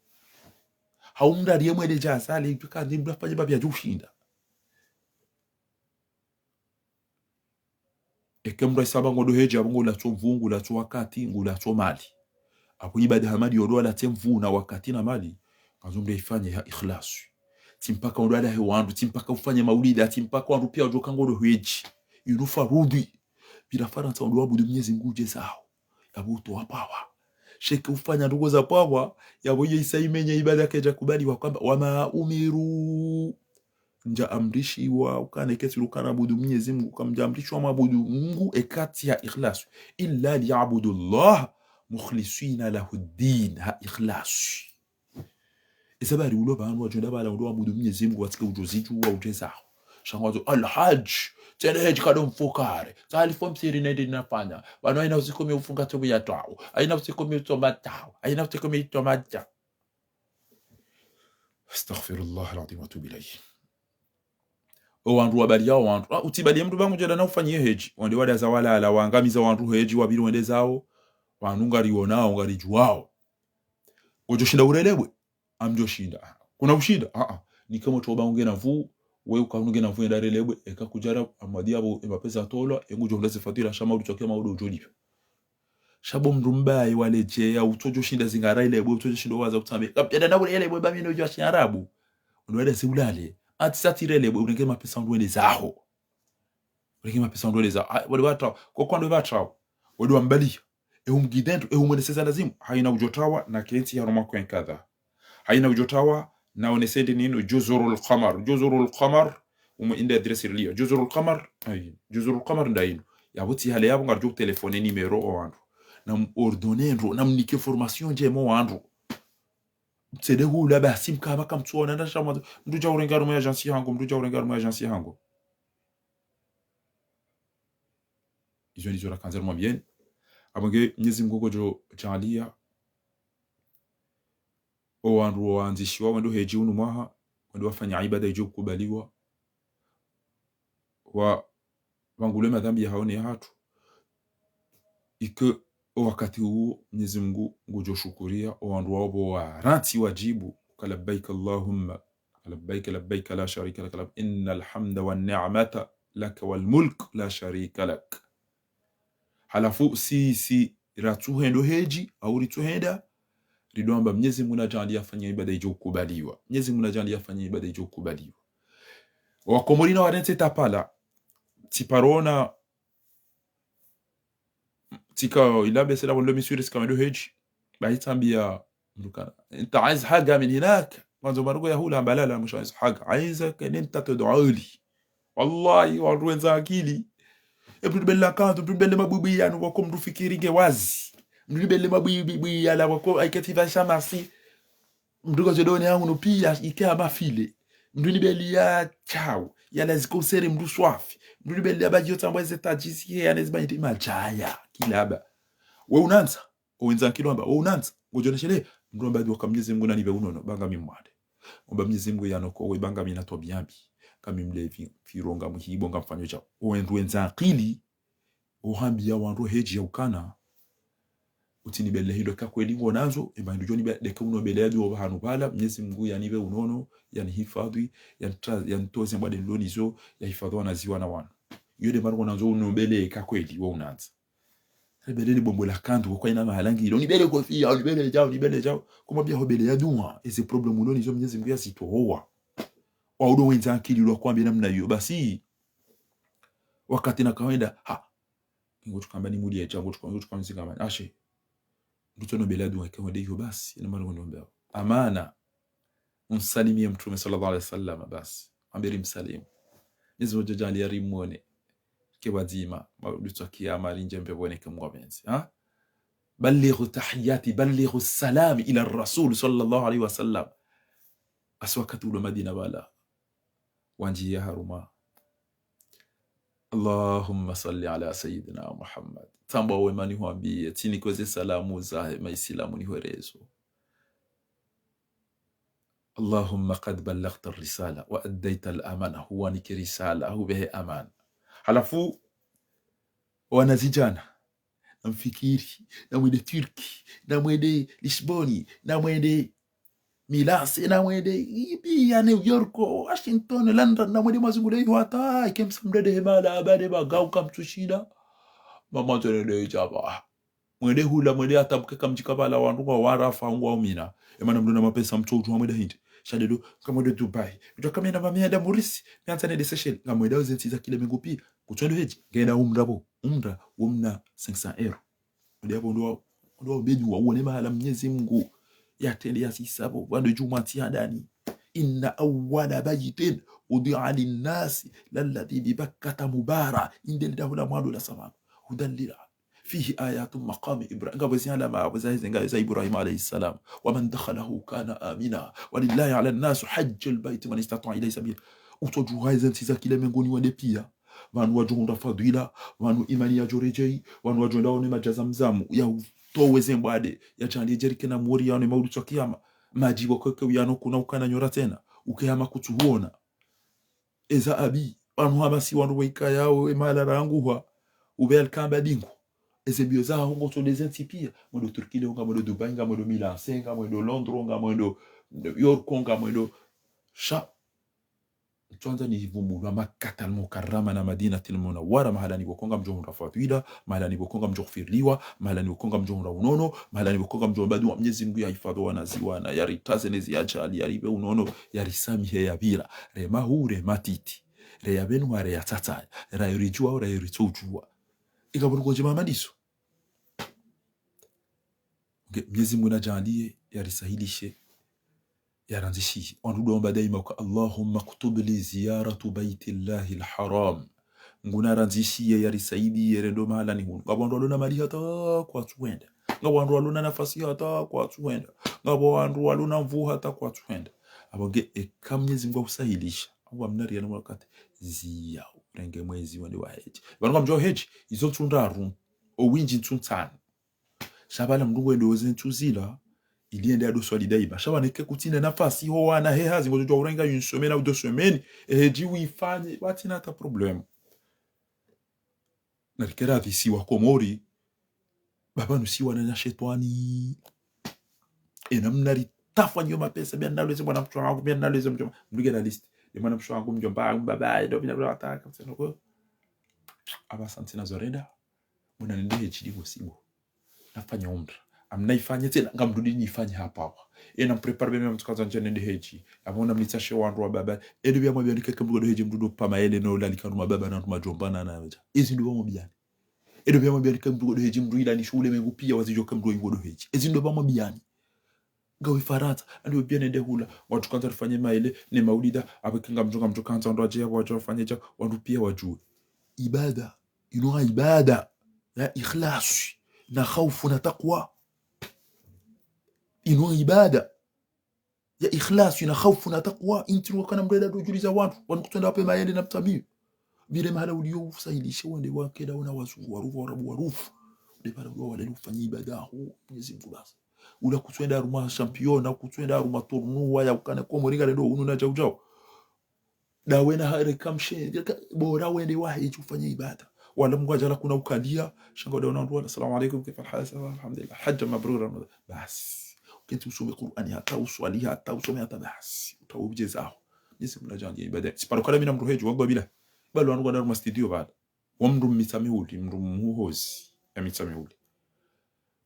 Hau mndru ariye mwende dja asale, itsuka ndi mndru afanye mapvi yadjo ushinda. Eke mndru aisaba ngodo hedji, apvo ngulatso mvu, ngulatso wakati, ngulatso mali. Apvo ibada ha mali yodo alatse mvu na wakati na mali, ngazo mndru aifanye ha ikhlas. Tsi mpaka ndo adahe wandru, tsi mpaka ufanye maulida, tsi mpaka wandru piya wadjoka ngodo hedji. Inu farudhi. Pvira Farantsa wandru waabudu Mnyezi Mngu udje zaho. Yapvo utowa pvwa. Sha eka ufanya ndrongo za pvwa, yapvo iyo isa imenye ibada kaidja kubaliwa kwamba, وما أمروا. Ndja amrishiwa, ukana eka tsi ilo ukana abudu Mnyezi Mngu, kamdja amrishiwa mwabudu Mngu eka tsi ha ikhlas. إلا ليعبدوا الله مخلصين له الدين, ha ikhlas. Isa bari ulo pvanu wadjo enda pvala ulo waabudu Mnyezi Mngu watsike udjo zidjuwa udje zaho. Sha ngwazo, Alhadj, tsende hedji kado mfukare. Tsa alifo msiri nende nafanya. Pvanu haina usiku mi ufunga tsomu ya twawu. Haina usiku mi utsoma twawu. Haina usiku mi utsoma twawu. أستغفر الله العظيم وأتوب إليه. O wandru wabaliyao wandru. Ah, utsibaliye mndru pvangu djenda na ufanyiye hedji. Wande wadaza walala, wangamiza wandru hedji, wapviri wende zawo. Wanu ngariwonao, ngaridjuwao. Ngodjo shinda urelebwe. Amdjo shinda. Kuna ushinda? Ah, ah. Nike motro uba ungena nvu, we uka ungena nvu yenda relebwe, eka kudjara, amadi yapvo, emapesa atolwa, engudjo hundra ze fatwira, sha maudu tsoke maudu udjo lipva. Sha bo mndru mbaye waledjeya, utsodjo shinda zingara ilebwe, utsodjo shinda waza utsambe. Kapvenda na ule ilebwe ba mi nodjuwa shiarabu. Ndo wada se ulale. Atsi satire ilebwe, urenge mapesa ndo wende zaho. Urenge mapesa ndo wende zaho. Ah, wade watrao. Koko ndo watrao. Wade wambaliya. Ehu mgidendo, ehu mweneseza lazimu. Haina udjo tawa, na kentsi harumwa kwenkadha. Haina udjo tawa, na onesende ninu, Juzurul Qamar. Juzurul Qamar, umu inde adresse iliyo. Juzurul Qamar, ayi, Juzurul Qamar nda inu. Yapvo tsi hale yapvo ngaridjo telefone numéro o wandru. Na m-, ordonne ndro, na mnike formation ndjema o wandru. Mtsende hula basi mkama kamtsuona, nda sha mwandzo. Mndru dja urenga harumwa agence hangu, mndru dja urenga harumwa agence hangu. Izo ndizo rakandza rimwambiyeni. Apvo nge Mnyezi Mngu ngodjo djaaliya o wandru waandzishiwa wendo hedji unu mwaha, wendo wafanya ibada idjo kubaliwa, wapvangulwe madhambi yahawo ne yahatru. Ike o wakati uwo Mnyezi Mngu ngudjo shukuriya o wandru wawo pvo warantsi wadjibu, ka لبيك اللهم لبيك لبيك لا شريك لك لب-، إن الحمد والنعمة لك والملك لا شريك لك. Halafu sisi ratsuhendo hedji, au ritsuhenda, ridoamba Mnyezi Mngu nadjaaliye yafanye ibada idjo kubaliwa. Mnyezi Mngu nadjaaliye yafanye ibada idjo kubaliwa. Wakomori na warentse tapala, tsiparona, tsika ila besela wolo miswiri tsika wendo hedji. Bahi tsambiya, mndru kana, أنت عايز حاجة من هناك. Mwandzo marugo ya hula ambalala, mwisho عايز حاجة. عايزك إن أنت تدعو لي. Wallahi, wandru wendza akili. E mndru nibele la kandu, mndru nibele mabwibwi yanu, wako mndru fikiri nge wazi. Mndru nibele mabwibwi yala, wako aiketi pva shamasi. Mndru kazo done yangu no piya, ike ama file. Mndru nibele ya tsawu, yala ziko usere mndru swafi. Mndru nibele ya badji yo tsambwa ze tadjisi, ye yane ziba niti madjaya, kilaba. We unandza? O wendza akili wamba, we unandza? Ngodjo neshele, mndru wamba dua ka Mnyezi Mngu nanipve unono, ba ngami mwade. Wamba Mnyezi Mngu yanoko, we ba ngami na twabiya mbi. Ngami mlevi, mfiro, ngam hibo, ngamfanyo dja. O wendru wendza akili, uhambiya wandru hedji ya ukana. Utsi nibele hindru eka kweli ngo nazo, eba hindru djo nibele eka uno bele ya dua pvahanu pvala, Mnyezi Mngu yanipve unono, yanihifadhwi, yantra-, yanitoze mbwade nilo nizo, yahifadhwi wanaziwa na wanu. Iyo nde marugo nandzo uno bele eka kweli, wo unandza. Bele ni bombo la kandu, kwa ina mahala ngilo, nibele kofiya, nibele djao, nibele djao. Kumwambiya ho bele ya dua, eze problème ulo nizo Mnyezi Mngu yazitowa. Wa udo wendza akili ulo kwambe namna iyo, basi. Wakati na kawenda, ha. Ngotsu kamba ni mudi ya djao, ngotsu kamba, ngotsu kamba nzi kamba, ashe. Ndutso no bele ya dua, eka wende iyo basi, ina mahala ngo ndombe. Amana. Umsalimiye Mtrume صلى الله عليه وسلم basi. Amberi msalimu. Mnyezi Mngu nadjaaliye rimwone. Ke pvadzima, ma-, ndutso kiyama rindje mbepvoni ke Mngu apvendze. Ha? بلغوا تحياتي، بلغوا السلام إلى الرسول صلى الله عليه وسلم. Asi wakati ulo Madina pvala. Wandjiya harumwa. اللهم صل على سيدنا محمد. Tsamba wema nihwambiye, tsinikweze salamu zahe maisilamu nihwerezo. اللهم قد بلغت الرسالة وأديت الأمانة. Huwanike risala, hupvehe amana. Halafu, wanazidjana, namfikiri, namwende Turki, namwende Lisboni, namwende Milase, namwende ipi ya New York, Washington, London, namwende mwazungule iho hata, ike msa mdrende hemala, abade bagau kamtsushinda. Mama tonende ijaba. Mwende hula, mwende hata mkeka mdjika pvala wandru ngwa Warafa, ngwa Mina. Emana mdru na mapesa mtsodjuha mwende hindri. Sha leo, ngamwendo Dubai. Udjo kamwe na mami yenda Maurice, mi handza nende Seychelles. Ngamwendao zentsi za kila mengo pia. Kutswendo hedji, ngenda umra pvo. Umra, wo mna cinq cents euros. Mwende hapvo ndo wa, ndo wa bedju wa uone mahala Mnyezi Mngu. Yatrende yasisa pvo, wando djumwa tsi handani. إن أول بيت وضع للناس للذي ببكة مباركة. Inde le daho la mwando la samanu. هدى للعالمين. فيه آيات مقام إبراهيم. Ngapvo zi alama, ngapvo za, za, za Ibrahim alayhi salam. ومن دخله كان آمنا. ولله على الناس حج البيت من استطاع إليه سبيلا. Utsodjuha eze ntsi za kila mengoni wende pia. Pvanu wadjo hundra fadhila, pvanu imani yadjo redjei, pvanu wadjo enda one madji ya Zamzam, ya utowe ze mbwade, ya djandie djerike na mori yaone maudu tswa kiyama. Madji pvo keke uyano kuna ukana nyora tsena, uke hama kutsuhuona. Eza abi, pvanu hama si wandru waikayao, emala ranguha, upve alikamba dingu. Eze mbio zaho ngotsonde ze ntsi pia, mwendo Turki leo, ngamwendo Dubai, ngamwendo Milan, ngamwendo Londres, ngamwendo New York, ngamwendo sha. Ntswandza nivumbulwa Makkata al-Mukarrama na Madinati al-Munawwara, mahala ni pvoko ngamdjo hundra fadhila, mahala ni pvoko ngamdjo ghufiriliwa, mahala ni pvoko ngamdjo hundra unono, mahala ni pvoko ngamdjo omba dua Mnyezi Mngu yahifadhwi wanaziwana, yaritaze nezi ajali, yaripve unono, yarisamihe yapvira, re mahuu, re matiti, re ya pvenu, re ya tsatsa, re yaridjuwa, re yaritsodjuwa. Ika pvoko ndje mamadiso. Nge, Mnyezi Mngu nadjaanliye, yarisahilishe, yarandzishiye. Wandru ndo wamba daima uka, اللهم اكتب لي زيارة بيت الله الحرام. Mngu narandzishiye, yarisaidiye, rende mahalani hunu. Ngapvo wandru walona mali hata kwatsuhwenda. Ngapvo wandru walona nafasi hata kwatsuhwenda. Ngapvo wandru walona nvuu hata kwatsuhwenda. Apvo nge, eka Mnyezi Mngu yahusahilisha, apvo hamna riya no wakati, ziya, urenge mwezi wende wahedji. Pvanu ngamdjo hedji, izo ntsu ndraru, owindji ntsu ntsanu. Sha pvala mndru ngwendo oze ntsu zila, ili yende yadoswali daima. Sha pvanu eka kutsina nafasi ho wana he hazi, ngodjo djuwa urenga une semaine au deux semaines, ehedji uyifanye, watsina hata problème. Narikera pvisi wa Komori, baba nusiwa na shetwani. Ena mna ritafwa nyo mapesa, pvia nalweze mwana mshe wangu, pvia nalweze mdjomba. Mndru ngena liste. Ni mwana mshe wangu, mdjomba wangu, baba, ndo pvia nalweze wataka, mseno ko. Apvasa ntsina zo renda. Mwana nende hedji di ngosibo. Nafanya umra. Amna ifanye tsena, ngamrudi nifanye hapvo apvo. Ena mprépare be mtsukaza ndje nende hedji. Apvo namnitsashe wandru wa baba. Ede pvia mwambiani eka mndru ngodo hedji mndru ndo pvama ele no lalikanu mababa na mndru madjomba na na weja. Ezi ndo pvamwambiani. Ede pvia mwambiani eka mndru ngodo hedji mndru ila ni shuhuli mengu pia wazidjuwa eka mndru ngodo hedji. Ezi ndo pvamwambiani. Ngawe Farantsa, andi pvia nende hula. Wandru kandza rifanye maele, ne maulida, apvo eka ngamdjo, ngamdjo kandza wandru wadje, wandru wafanye dja, wandru pia wadjuwe. Ibada, inu ibada, ya ikhlas, na khaufu na takwa. Inu ibada, ya ikhlas, na khaufu na takwa. Intsi nuka kana mndru eda udjuliza wandru, wanu kutsonda wapve maele na mtamiyo. Pvire mahala uliyo usahilishe wende wakeda wona wazungu, warufu, warabu, warufu. Nde pvala uliyo walele ufanye ibada ho, Mnyezi Mngu basi. Ula kutswenda harumwa championnat, kutswenda harumwa tournoi, ya ukana Komori ngarendo unu na djau djau. Dawe na hareka mshe, bora wende wahedji ufanye ibada. Wala Mngu adjala kuna ukalia, sha ngo dawe na wandru wala, "Assalamu alaikum, kaifa al-hal?" "Alhamdulillah. Hajjan mabrura." Basi. Ukentsi usome Qur'ani hata, uswali hata, usome hata basi. Utaubudje zaho. Mnyezi Mngu nadjaanliye ibada. Siparo kala mi na mndru hedji, wagwa bila. Balo wandru ngwenda harumwa studio pvala. Wa mndru Mitsamihuli, mndru Muhozi ya Mitsamihuli.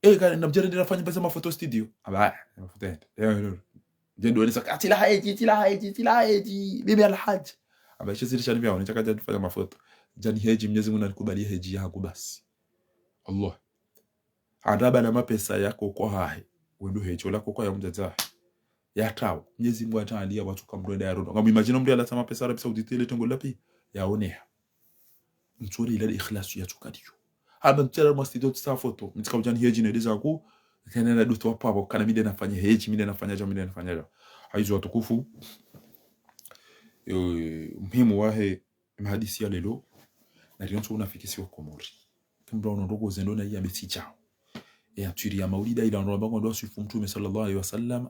Eh, kana namdjere ndira fanye baza mafoto studio. Aba, mafoto yende. Eh, no. Ndje ndo nisa, "Atsi la hedji, atsi la hedji, atsi la hedji. Bibi Alhadji." Aba, ishe ziri shani pvia, nitaka dja nifanye mafoto. Djani hedji, Mnyezi Mngu nanikubaliye hedji yangu basi. Allah. Adaba na mapesa ya koko hahe. Wendo hedji, ola koko ya mdzadze hahe. Ya tawo. Mnyezi Mngu adjaanliya watsuka mndru enda yarondo. Ngamu imagine mndru yalatsa mapesa Arabie Saoudite ile tengo lapi. Yaoneha. Ntsori ila ikhlas yatsuka diyo. Hamba ntsera mwa studio tsisa foto. Mtsika udjani hedji nende zaku. Kena na dutu wapvo apvo. Kana mi nde nafanya hedji, mi nde nafanya dja, mi nde nafanya dja. Haizo watukufu. Eh, muhimu wahe mahadisi ya lelo. Nariyontsi unafiki si wa Komori. Kemdru ono ndrongoo zendo na iya metsi djao. E atwiri ya maulida ila ndo amba ndo swifu Mtrume sallallahu alaihi wasallam.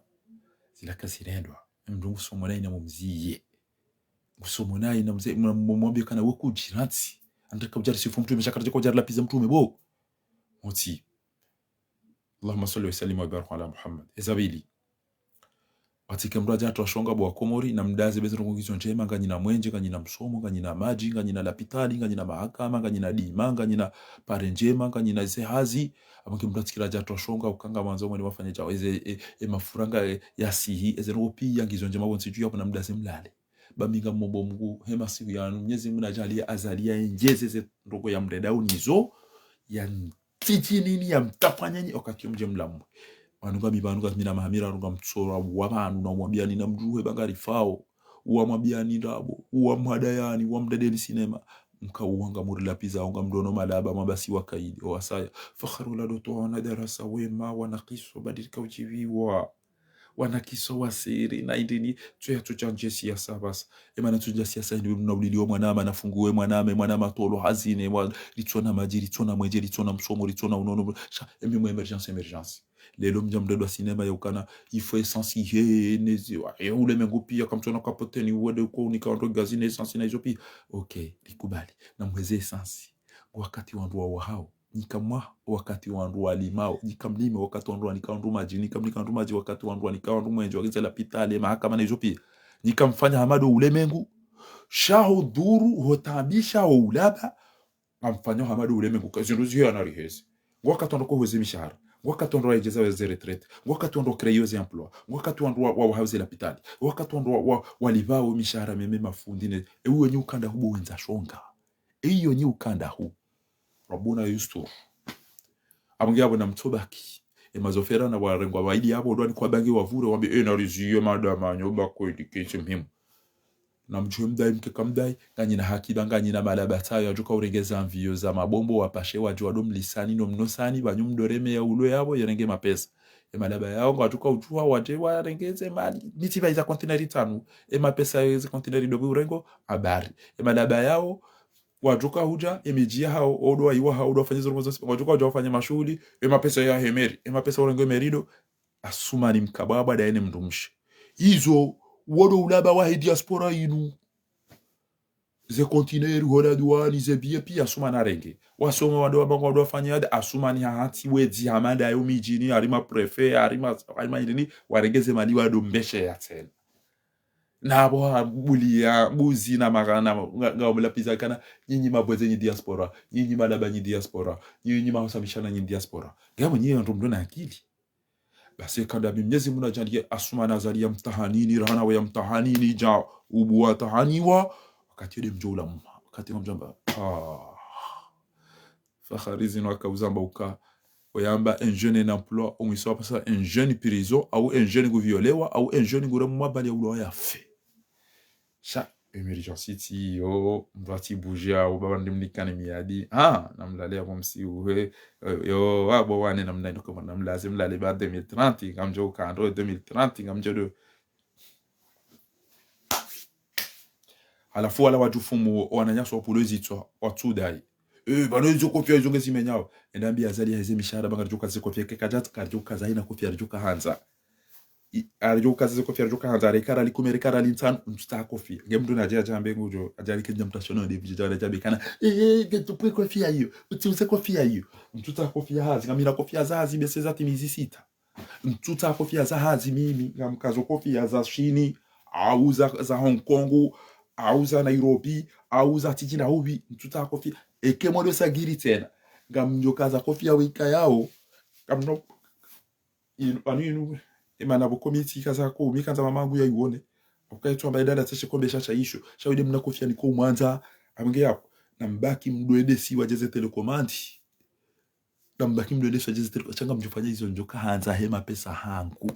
Zila kazirendwa. Mndru ngusomo nayi na mumziye. Ngusomo nayi na mze, mwa-, mwa-, mwambie kana we kudjiratsi. Andaka udjari swifu Mtrume, shakara djaka udjari lapviza Mtrume bo. Motsi. Allahumma salli wa sallim wa barik ala Muhammad. Eza pvili. Watike mdru adja atowa shonga bo wa Komori, na mdaze bezi ndrongoo ngizo ndjema, nganyina mwenje, nganyina msomo, nganyina madji, nganyina lapitali, nganyina mahakama, nganyina dima, nganyina pare ndjema, nganyina ze hazi. Amwenge mdru atsikira adja atowa shonga, uka ngamwandzo mwende mwafanye djao. Eze, e, e mafuranga, e, ya sihi, eze ndrongoo piya ngizo ndjema wontsi dju ya bo na mdaze mlale. Ba mi ngamombo Mngu, he masihu yanu, Mnyezi Mngu nadjaaliye Azali ya endjeze ze ndrongoo ya mrenda unizo, ya ntiti nini, ya mtafanyeni, wakati yo mdje mlamwe. Wanu ngami pvanu ngamina mahamira, wanu ngamtsora, wa pvanu na umwambiani na mdjuhe ba ngarifao, uwamwambiani ndrabo, uwamhadayani, uwamdedeli sinema. Mka uwanga muri lapviza, unga mdono malaba, mabasi wa kaidi, o wasaya. Fakharu la doto wana darasa wema, wanakiso, badilika udjiviwa. Wanakiso wasiri, na indini, tso ya tso chandje siasa basi. Emana tso chandje siasa, indi mna ulili wa mwanama, na fungu we mwaname, mwanama tolo, hazine, wa, litsona madji, litsona mwenje, litsona msomo, litsona unono, sha, emi mwe émergence, émergence. Lelo mdja mdredwa sinema ya ukana, il faut essence ihe, nezi, wa, e ule mengu piya, kamtsona kapoteni, uwede uko unika wandru gazi ne essence na izo piya. Ok, likubali. Na mweze essence. Wakati wandru wa wahao. Nyi kamwa wakati wandru walimao. Nyi kamlime wakati wandru wanika wandru madji. Nyi kamnika wandru madji wakati wandru wanika wandru mwenje. Wakizela pitale, mahakama na izo piya. Nyi kamfanya hama ndo ule mengu. Sha ho dhuru, ho taabisha, ho ulaba. Ngamfanya hama ndo ule mengu. Ka zindru ziyo anariheze. Ngwakati wandru kohweze mishahara. Ngwakati wandru waendjeza weze retraite. Ngwakati wandru wa créer ze emploi. Ngwakati wandru wa, wa, wahauze lapitali. Ngwakati wandru wa, wa, walipvao mishahara meme mafundi ne. E uwe nyi ukanda hubo wendza shonga. Eyo nyi ukanda hu. Rabbuna yustur. Amwenge abo na mtsobaki. E mazofera na warengwa waidi abo, ndo wanikwa bangi wavure, wambe, e, nariziye madama, nyoba kweli, kesi muhimu. Na mdjuhe mdai, mkeka mdai, nganyina hakiba, nganyina malaba tsayo, adjuka urengeza mviyo za mabombo, wapashe, wadjuwa ndo mlisani, no mnosani, banyu mdoreme ya ulo yabo, yerenge mapesa. E malaba yao, ngwadjuka udjuha, wadje, warengeze mali, miti ba iza kontineri tsanu. E mapesa ya iza kontineri ndo bi urengo, habari. E malaba yao, wadjuka hudja, emidji yahao, odo waiwa hao, odo wafanya zirumwa zonse, wadjuka hudja wafanya mashuhuli, emapesa yahe meri, emapesa urenge meri ndo, Asumani mkabwabwa daye ne mndru mshe. Izo, wodo ulaba wahe diaspora inu. Ze kontineri, hola duwani, ze biye piya Asumani arenge. Wasome wado wabanga wado wafanya yada, Asumani hahantsi wedzi hama dayo midjini, harima préfet, harima, harima indini, warenge ze mali wado mbeshe ya tsena. Na abo ha buliya, buzi na magana, nga, nga wamulapviza kana, nyinyi mabwedze nyi diaspora, nyinyi malaba nyi diaspora, nyinyi mahosa mishana nyi diaspora. Ngamo nyinyi wandru mdo na akili. Basi eka ndami Mnyezi Mngu nadjaaliye Asumani Azali ya mtahanini, rahana we ya mtahanini, dja ubu watahaniwa, wakati yode mdjo ula muma, wakati ngamdjamba, ah. Fakhari zinu waka uzamba uka, oyamba un jeune en emploi, umwiso wapvasa un jeune prison, au un jeune nguviolewa, au un jeune ngure mumabali ya ulwa yafe. Sha, émergence tsiyo, mndru atsi bouger, au baba ndimnikane miadi. Ah, namlale abo msiuhe, eh, yo, abo wane namna ndo kama namlaze mlale ba deux mille trente, ngamdjo ukando deux mille trente, ngamdjo do. Halafu wala wadjufumu wananyasi wapulo zitswa, watsudai. Eh, bano izo kofia izo ngezimenyao. Enda ambia Azali yaheze mishahara ba ngaridjo kaza ze kofia, ke kadja, karidjo kaza hayina kofia, ridjo kahandza. I, aridjo kaza ze kofia, ridjo kahandza, reka riali kume, reka riali ntsanu, ntsutsaha kofia. Nge mndru nadje adjambe ngudjo, adjali kendja mtashono nde bidja, adjambe kana, eh, eh, nge tupwe kofia iyo, utsiuze kofia iyo. Ntsutsaha kofia hazi, ngamina kofia za hazi, bese za timizi sita. Ntsutsaha kofia za hazi mimi, ngamkazo kofia za Shini, au za, za Hong Kong, au za Nairobi, au za titi na ubi, ntsutsaha kofia. Eke modo sagiri tsena. Ngamdjo kaza kofia wika yao, ngamno, inu, anu inu, emana bo komiti kaza ko, mi kandza mamangu ya iwone. Ukaitwa mba idada tseshe kombe shasha isho, sha wide mna kofia niko umwandza, amwenge yapo. Na mbaki mdwede si wadjeze telekomandi. Nambaki mdru ende swadje zitiri, sha ngamdjofanya izo ndjo kahandza he mapesa hangu.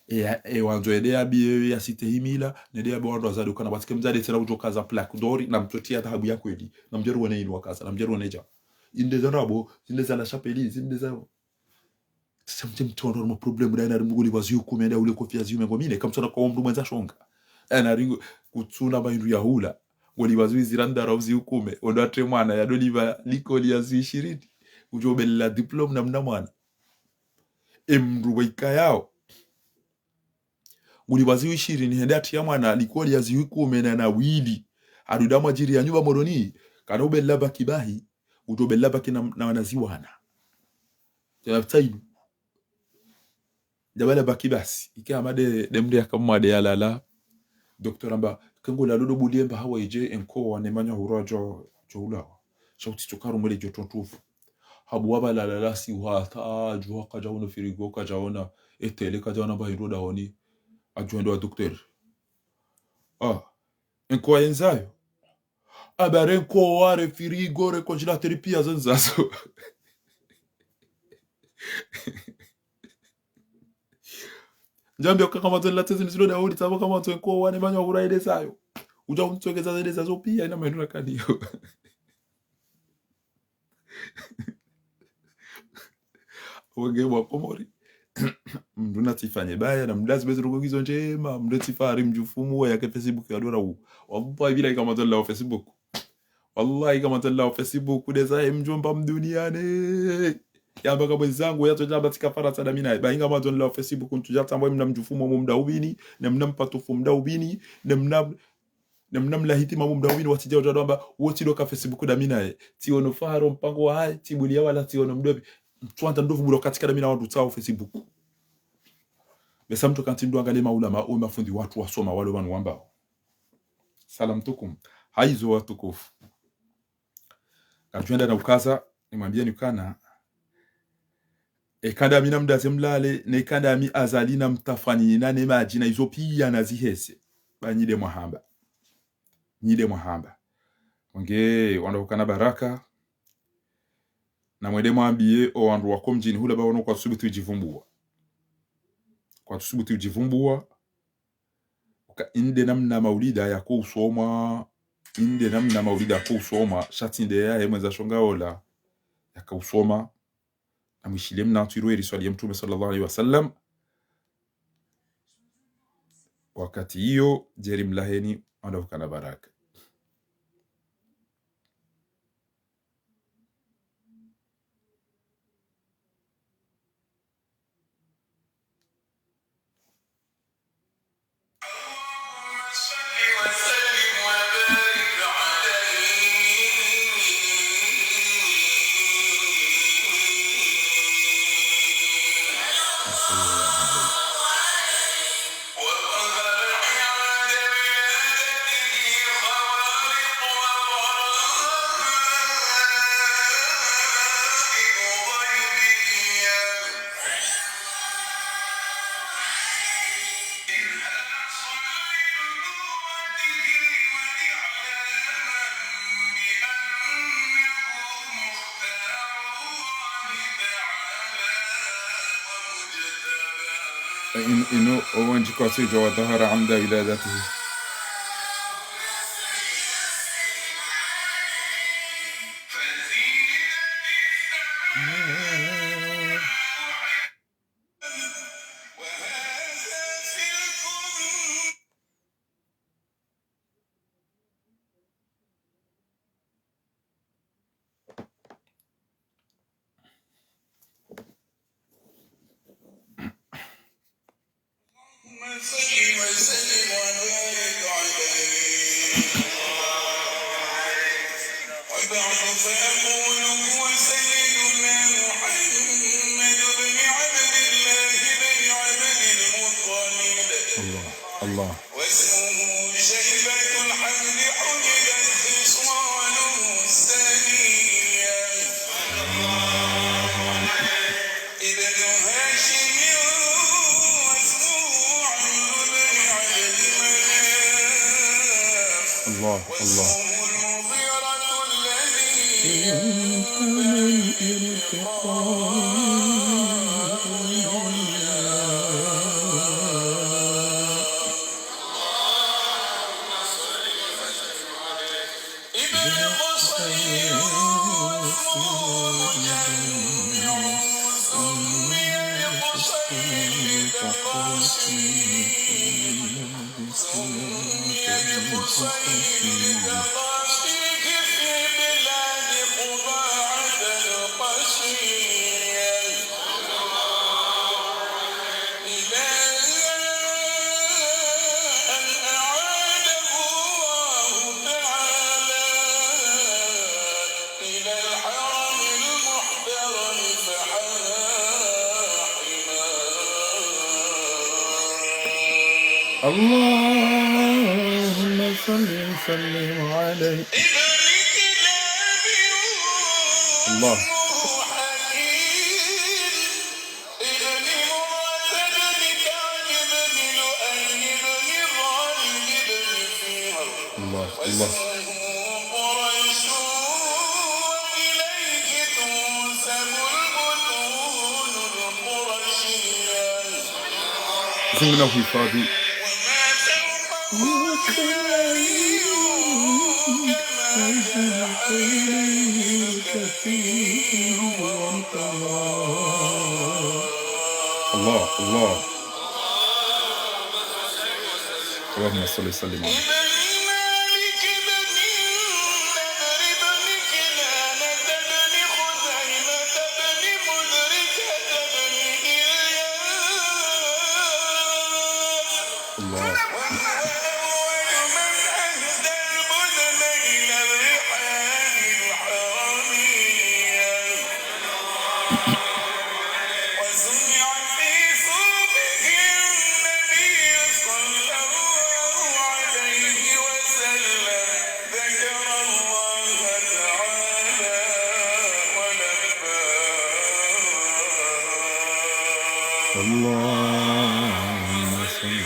E, e wandzo ende ya biye ya site himila, nende ya bo wandru wazade ukana, watike mzade tsena udjo kaza plaque d'or, na mtsotia dhahabu ya kweli, na mdjeru wone inu wakaza, na mdjeru wone dja. Inde za ndrabo, zinde za la chapelle, zinde za. Sha mdje mtsondo ma problème, nda ina rimuguli wa ziyu kume, nda ule kofia ziyu mengo mine, kamtsona kwa mndru mwendza shonga. Ena ringu, kutsuna ba indru ya hula. Ngolipvwa zwi ziranda ra uzi ukume, ondo atre mwana yadolipva likoli ya zwi ishirini. Udjo belela diplôme na mna mwana. E mndru waikayao. Ngolipvwa zwi ishirini hende atriya mwana likoli ya zwi kume na na wili. Aduda mwadjiri ya nyumba Moroni, kana ubelela bac bahi, udjo belela bac na, na wana ziwana. Tena pvtsainu. Ndjabala bac basi. Ike hama nde, nde mndru yaka mwade yalala. Docteur amba, ke ngolalo ndo buliye mba hawa idje enkowa ne manya hurwa djo, djo ulawa. Sha utsi tsoka rumwele djo tontufu. Habu wapva lalala si hata, djuha kadjaona frigo, kadjaona e télé, kadjaona mba hindru dahoni. Adjuha ndo wa docteur. Ah, enkowa yendzayo. Aba re nkowa, re frigo, re congélateur piya zandzazo. Ndjambi yaka kama tso latezi nisiloda hori, tsapvo kama tso nkowa ne manya hurwa yende zayo. Udja umtsokeza zende zazo piya ina mahindru nakaniyo. Wenge wa Komori. Mndru natsifanye baya, na mndru lazima ziruko ngizo ndjema, mndru tsifa hari mdjufumu wa yake Facebook ya dora u. Wallahi billahi kama tso lao Facebook. Wallahi kama tso lao Facebook, nde zahe mdjomba mduniani. Yamba ka mwenzangu, yatso djamba tsika Farantsa da mi naye. Ba inga kama tso lao Facebook, ntsudja tsamba mna mdjufumu mu mda ubini, ne mna mpatufu mda ubini, ne mna ne mna mlahitima mu mda ubini watsidja udja dwamba, wotsi doka Facebook da mi naye. Tsiono faharo mpango wahahe, tsibuliya wala tsiono mdopvi. Mtswanta ndovu bulo katika da mi na wandru tsao Facebook. Besa mtsoka ntsi mdru angalie maulama, o mafundi watru wasoma walo pvanu wambao. Salam tukum. Haizo watukufu. Kadjwenda na ukaza, nimwambiyeni ukana. Eka ndami na mdaze mlale, ne eka ndami Azali na mtafani na ne madji na izo piya naziheze. Ba nyi nde mwahamba. Nyi nde mwahamba. Wenge, wandru hukana baraka. Na mwende mwambiye, o wandru wako mdjini hula ba wanu kwatsusubutu udjivumbuwa. Kwatsusubutu udjivumbuwa. Uka inde namna maulida yako usomwa, inde namna maulida yako usomwa, sha tsi nde yahe mwendza shonga ola yaka usoma, na mwishiliye mna ntswiro eri swali ya Mtrume swallallahu alayhi wa sallam. Wakati iyo, djeri mlaheni, wandru hukana baraka. اللهم صل وسلم وبارك عليه. Inu, inu, owandji kwatsu idjuwa wadhahara amda wiladatihi. اللهم صل وسلم وبارك عليه. وبعد فأقول هو سيدنا محمد بن عبد الله بن عبد المطلب. الله، الله. واسمه شيبة الحمد حمدت خصاله السنية. ابن هاشم واسمه عمرو بن عبد مناف. الله، الله. واسمه المغيرة الذي من الارتقاء. فصيد كقاصيك في بلاد قباعة القصية. إلى أن أعاده الله تعالى إلى الحرم المحترم فحمى حماه. اللهم صل وسلم عليه. ابن كلاب الله. واسمه حكيم. ابن مرة بن كعب بن لؤي بن غالب بن فهر. الله، الله. واسمه قريش، وإليه تنسب البطون القرشية. زمنا في فاضي. وما سوقه إليه كما جنح إليه الكثير وانتظر. الله، الله. اللهم صل وسلم عليه. بن مالك بن النضر بن كنانة بن خزيمة بن مدركة بن إلياس. الله. وهو أول من أهدى البدن إلى الرحال الحرمية. وسمع في صوته النبي صلى الله عليه وسلم ذكر الله تعالى ولبى. اللهم صل.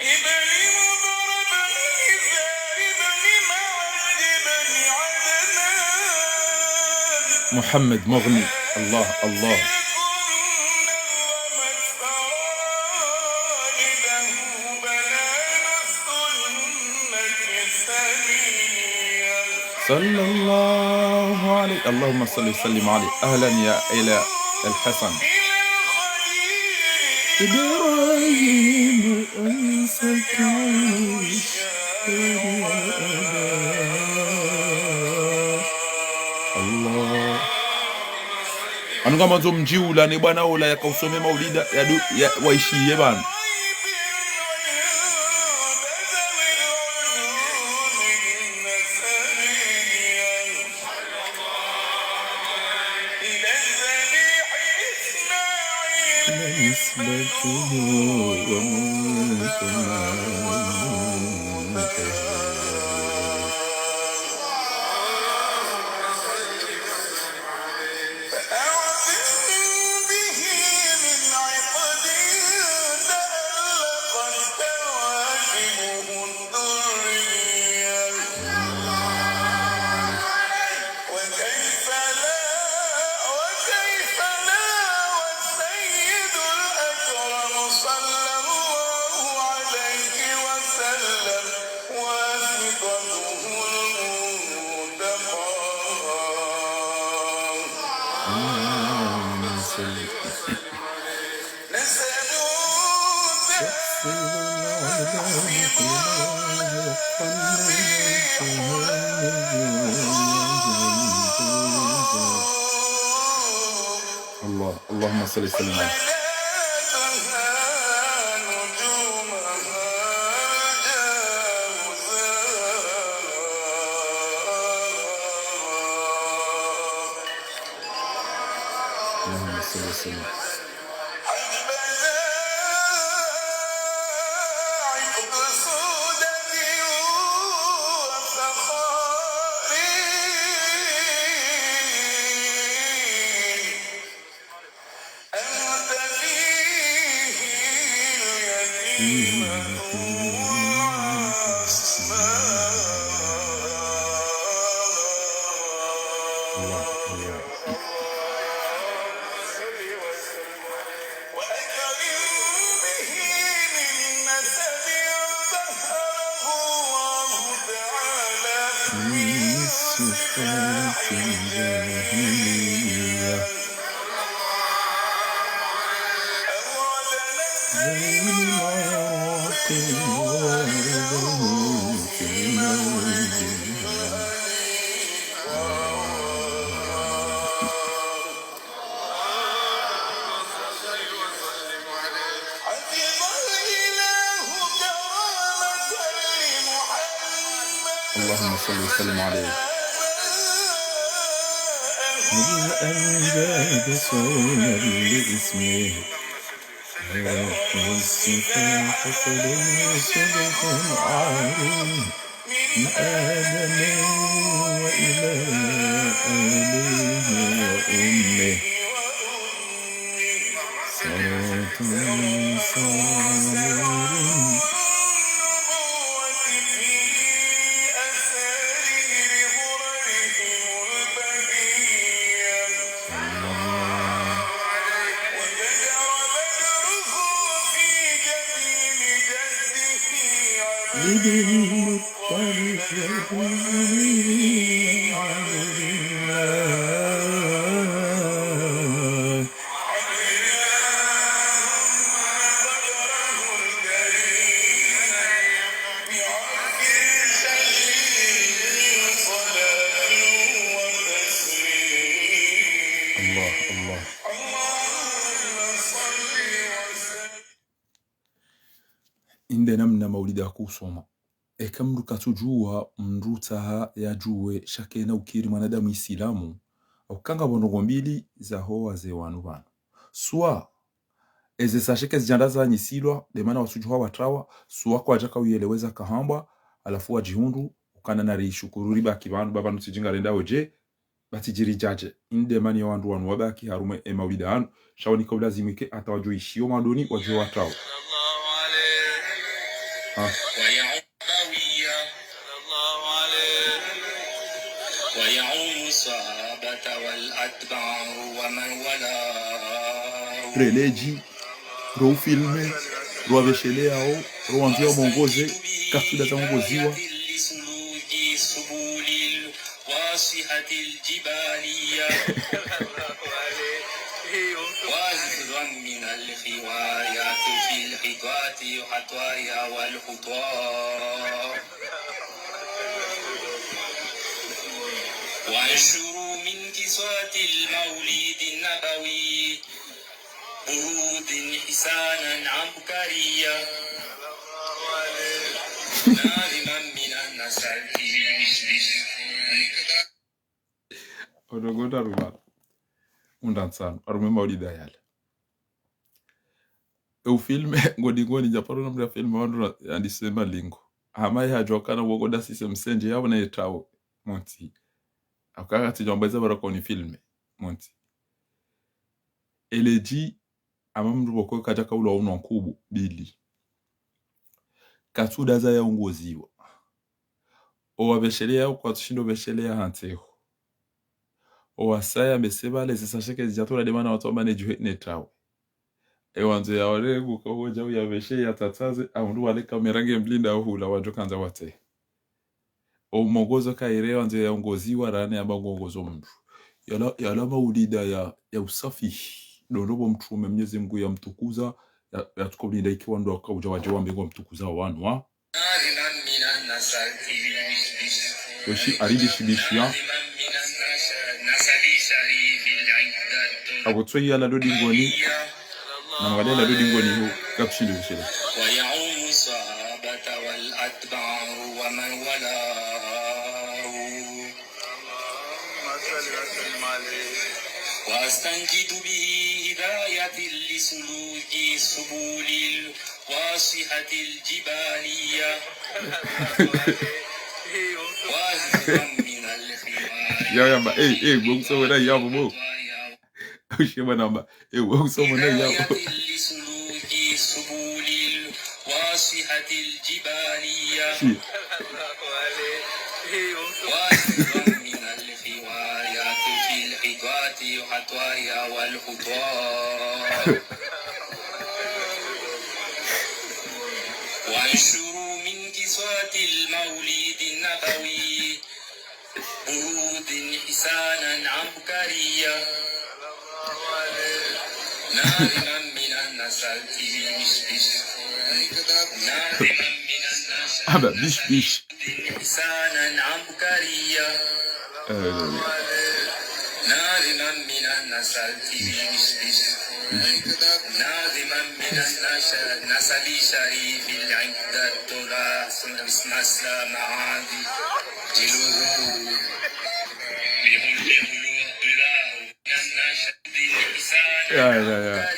ابن مضر بن نزار بن معد بن عدنان. محمد مغني. الله، الله. صلى الله عليه. اللهم صل وسلم عليه. أهلا يا إلى الحسن. إبراهيم أنسك عيش يا أبا. الله. Anu ngamandzo mdji ula ne bwana ula yakausome maulida, ya du-, ya, waishiye pvanu. نسبته ومنتماه. فأعظم به من عقد تألقت كواكبه الدرية. وكيف لا، وكيف لا، والسيد الأكرم صلى الله عليه وسلم واسطته المنتقى. اللهم صل. الله، اللهم صل وسلم عليه. اللهم صل وسلم. أنت فيه اليتيمة والعصمة. الله، الله. وأكرم به من نسب طهره الله تعالى من صفات الجاهلية. أبعد نسبه من عراق وارده اللهم صل وسلم عليه. أمجد صونا لاسمه، خلق الصفات فلم يسبق عالم من آدم وإلى آله وأمه. صلاة وسلام. الله، الله. Inde namna maulida yakousoma. Eka mndru katsudjuwa, mndru utsaha yadjuwe, sha kena ukiri mwanadamu Isilamu, ukanga pvo ndrongoo mbili zaho wazee wanu pvanu. Swa, eze sashe kazidjandra zanyisilwa, nde mana watsudjuwa watrawa, swa kwadjaka uyeleweza kahambwa, halafu wadjihundru, ukana nari shukuru ribaki pvanu, ba pvanu tsidjinga renda odje, ba tsidjiri djadje. Inde mana ya wandru wanu wabaki harumwa e maulida yanu, sha wo nika ulazimu ike hata wadjo ishiyo mwandoni, wadjuwe watrawa. Ah. ويعم الصحابة والأتباع ومن والاه. Reledji, ro ufilme, ro wapvesheleyao, ro wandzo ya umongoze, kasuda za mongoziwa. واصحة الجبالية. وحفظا من الخوايات في الحطاة، حطايا والحطاة. وانشروا من كسوة المولد النبوي برود إحسانا عبقريا. ناظما من النسل. Odogo daruma. Unda ntsanu, harumwa e maulida yale. E ufilme, ngoni ngoni, djaparo namna filme, wandru na, yandise malingo. Hama ye hadjuwa kana wogo dasise msendje, yapvo na yetrawo. Monti. Akaka tsidjwamba iza bara koni filme. Monti. Eledji, ama mndru pvoko kadjaka ulwa unwa nkubu, bili. Katsuda za yaongoziwa. Owapvesheleya, kwatsushindo pvesheleya hantseho. Owasaya mbese pvale zisashe kazidjatola nde mana watsu amba nedjuhe netrawe. Ewandzo yaore nguka uhodja uyapveshe yatsatsaze, ahundru wale kamera nge mlinda uhula wadjo kandza watse. Omongozo kaire wandzo yaongoziwa rane amba ngongozo mndru. Yala, yala maulida ya, ya usafi. Ndo ndopvo mtrume Mnyezi Mngu yamtukuza, ya, yatsuko ulinda iki wandru wakaudja wadje wambe ngwamtukuza wanu wa. Weshi ari bishi bishi ya. Apvo tsoyi yala ndo dingoni. Na mwangalia ndo dingoni ho, kapvushindo shele. ويعم الصحابة والأتباع ومن والاه. وأستنجد به هداية لسلوك سبل الواصحة الجبالية. وحفظا من الخوان. Ya, ya, ma, eh, eh, gwe kusoma na ya, bobo. Ushe mwana mba, eh, gwe kusoma na ya, bobo. هداية لسلوك سبل الواصحة الجبالية. Shi. وحفظا من الخوان. ويأتي في الحطات حطايا والحطاة. وانشروا من كسوة المولد النبوي برود إحسانا عبقريا. ناظما من النسل بشبش. ناظما من النسل. Aba, bishi, bishi. إحسانا عبقريا. Eh. ناظما من النسل بشبش. ناظما من النسل، نسل شريف العقد التراث. Ya, ya, ya.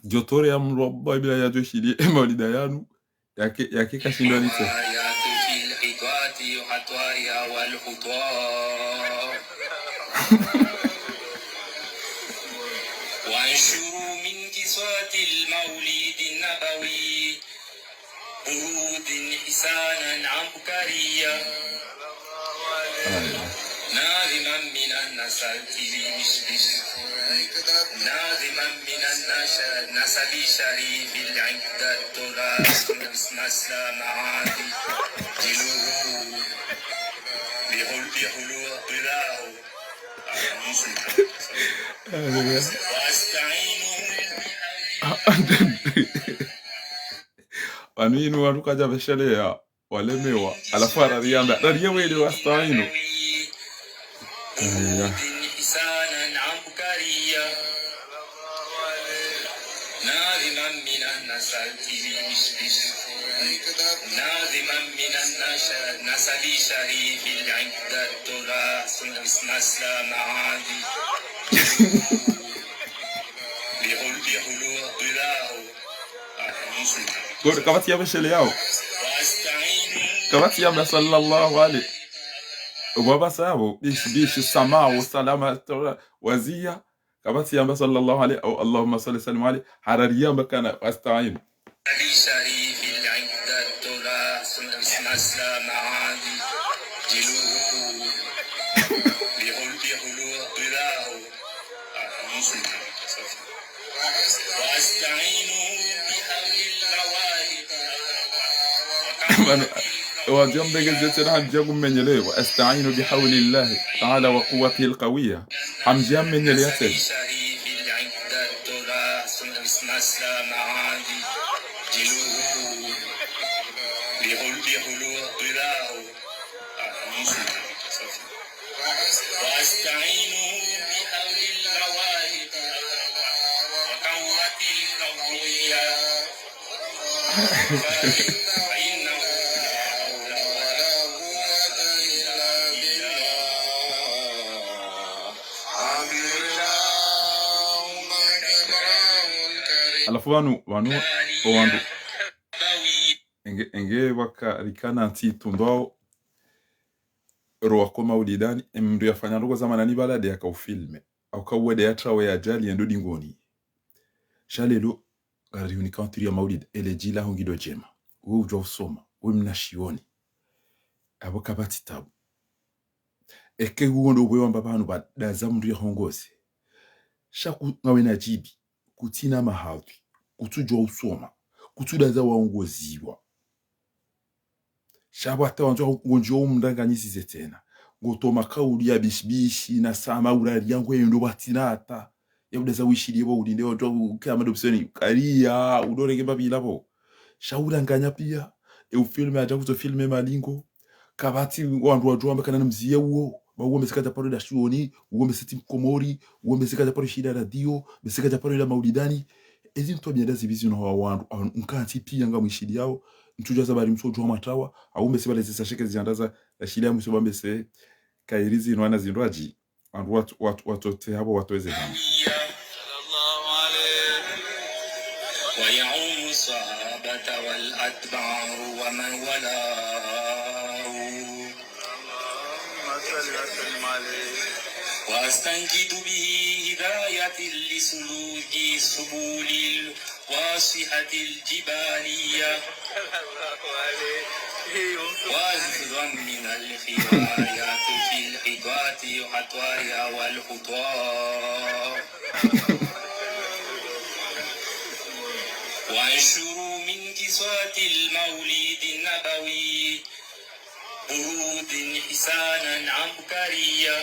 Djotore ya mdru wa bayi bila ya djoshili, e maulida yanu. Yake, yake kashindwa nitse. وانشروا من كسوة المولد النبوي برود إحسانا عبقريا. ناظما من النسل، ناظما من النش-، النسب الشريف العقد التراث مثل معادله بحلو، بحلو ظلاه. وأستعين. Pvanu inu wandru kadja pvesheleya, walemewa. Halafu harariamba, harariya wele وأستعين. Aya. ناظما من النسب، ناظما من النش-، النسب الشريف العقد التراث مثل معادله بحلو، بحلو ظلاه. Bon, kapvatsi ya pvesheleyawo. Kapvatsi yamba صلى الله عليه. Wapvasa yapvo, bish, bish, sama, wa salama, tora, waziya. Kapvatsi yamba صلى الله عليه, أو اللهم صل وسلم عليه, harariamba kana, وأستعين. بشريف العقد التراث مثل معادله بحلو، بحلو ظلاه. وأستعين بحول المواهب. Pvanu, wadja mdengeze tsena hamdja kumenyeleya, وأستعين بحول الله تعالى وقوته القوية. Hamdja menyeleya tsena. وأستعين بحول المواهب وقوة القوية. فإنه لا حول ولا قوة إلا بالله. Halafu pvanu, pvanu, owandru. Enge, enge wakarikana ntsi tundwawo, ro wako maulidani, e mndru yafanya ndrongo za manani pvala nde yaka ufilme. Au ka uwede yatrawe ya ajali yendo dingoni. Sha lelo, ngarihunika ntiri ya maulida, ele djila ho ngido djema. We udjuwa usoma, we mnashioni. Apvo kapvatsi tabu. Eke huo ndo uwe wamba pvanu pvadaza mndru yahongoze. Sha ku-, ngawe na djibi, kutsina mahadhwi, kutsudjuwa usoma, kutsudaza waongoziwa. Sha pvo hata wandzo ngodjo umdanganyisize tsena. Ngotoma kauli ya bishi bishi na sama urari yangu yendo pvatsina hata. Ya udaza wishiliye pvo ulinde wandru uke Ahmad Hussein. Kariya, udorenge mbapvi ilapvo. Sha uranganya piya. E ufilme hadja kuzo filme malingo. Kapvatsi wandru wadjo wamba kana na mziye uwo. Ba uwo mbe si kadja paro ila shioni, uwo mbe si tsi mkomori, uwo mbe si kadja paro shida radio, mbe si kadja paro ila maulidani. Ezi ntwabiya ndazi pvi zinu ha wandru, a, nkantsi piya ngamwishiliyawo, ntsudjuwa za bari msodjuwa matawa, au mbe si pvalezesa sheke zianda za, za shiliya mwiso ba mbe si kairi zinu wana zindru adji. Wandru wat-, wat-, watsote hapvo watoweze hama. ويعم الصحابة والأتباع ومن والاه. وأستنجد به هداية لسلوك سبل الواصحة الجبالية. وحفظا من الخوايات في الحكايات والحطايا والخطا. وانشروا من كسوة المولد النبوي برود إحسانا عبقريا.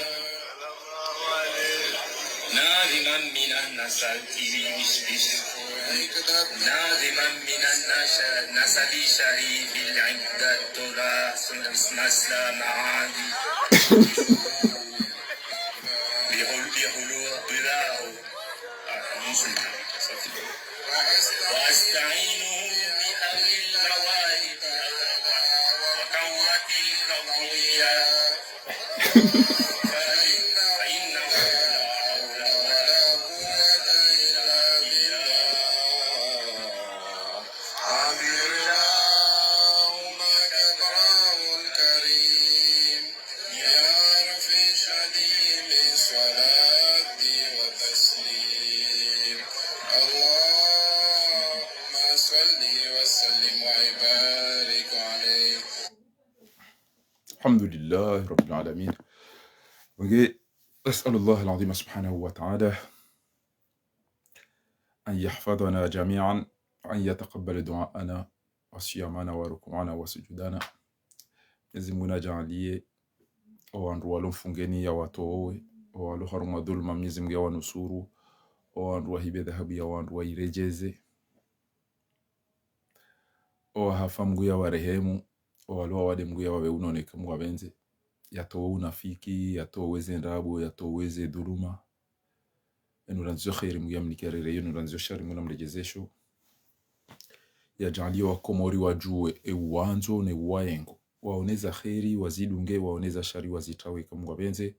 ناظما من النسب، ناظما من النش-، النسب الشريف العقد التراث مثل معادله بحلو، بحلو ظلاه. وأستعين بحول المواهب. فإن إنه لا حول ولا قوة إلا بالله. عبر اللهم قدره الكريم يا رب في شديد من صلاة وتسليم. اللهم صل وسلم وبارك عليه. الحمد لله رب العالمين. Nge, أسأل الله العظيم سبحانه وتعالى أن يحفظنا جميعا، وأن يتقبل دعاءنا وصيامنا وركوعنا وسجودنا. Mwenyezi Mungu nadjaanliye, owandru walo mfungeni yawatowe, owalo harumwa dhuluma Mwenyezi Mungu yawanusuru, owandru wahibe dhahabu ya wandru wairedjeze. Owahafa Mungu yawarehemu, owalo wawade Mungu yawapve unono eka Mungu apvendze. Yatowe unafiki, yatowe ze ndrabo, yatowe ze dhuluma. Enu randziyo kheri Mungu yamnike yarere, enu randziyo shari Mungu namredjezesho. Yadjaanliye wakomori wadjuwe, e uwandzo ne uwayengo. Waone za kheri wazidunge, waone za shari wazitawe eka Mungu apvendze.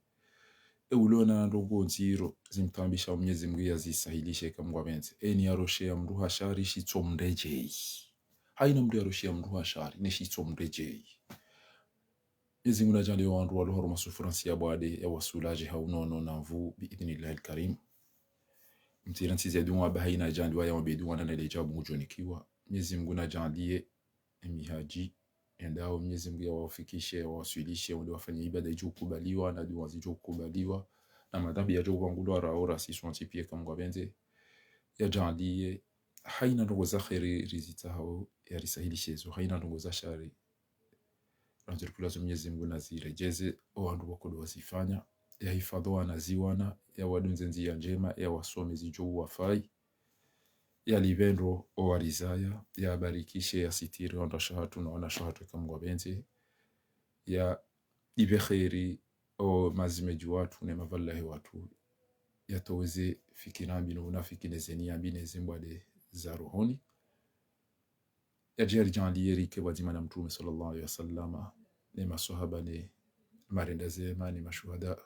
E ulo na ndrongo ndziro zimtaabisha Mwenyezi Mungu yazisahilishe eka Mungu apvendze. Eni yarosheya mndru ha shari shitsomredjeyi. Haina mndru yarosheya mndru ha shari ne shitsomredjeyi. Mwenyezi Mungu nadjaanliye wandru walo harumwa souffrance ya bwade yawasulaje ha unono na nvu bi idhnillahi lkarim. Mtira ntsize dua ba haina yadjaanliwa yawambe dua na nele djawabu ngudjonikiwa. Mwenyezi Mungu nadjaanliye emi hadji, endao Mwenyezi Mungu yawafikishe, yawaswilishe, wende wafanye ibada idjo kubaliwa, na dua zidjo kubaliwa, na madhambi yadjo pvangulwa raora sisi wontsi piya eka Mungu apvendze. Yadjaanliye, haina ndrongo za kheri rizitsahao, yarisahilishe zo, haina ndrongo za shari randzo rikulazo Mwenyezi Mungu naziredjeze, owandru wakodo wazifanya, yahifadhwi wana ziwana, yawadunze ndziya ndjema, yawasome zidjo uwafayi. Yalipve ndro owarizaya, yabarikishe, yasitiri wanashe hatru na wanashe hatru eka Mungu apvendze. Yalipve kheri o mazimedji watru ne mavalahi watru. Yatowe ze fikira mbi no unafiki ne ze niya mbi ne ze mbwade za rohoni. Yadje yaridjaanliye rike pvwadzima na Mtrume swallallahu alayhi wa sallama, ne maswahaba ne marenda zema ne mashuhada.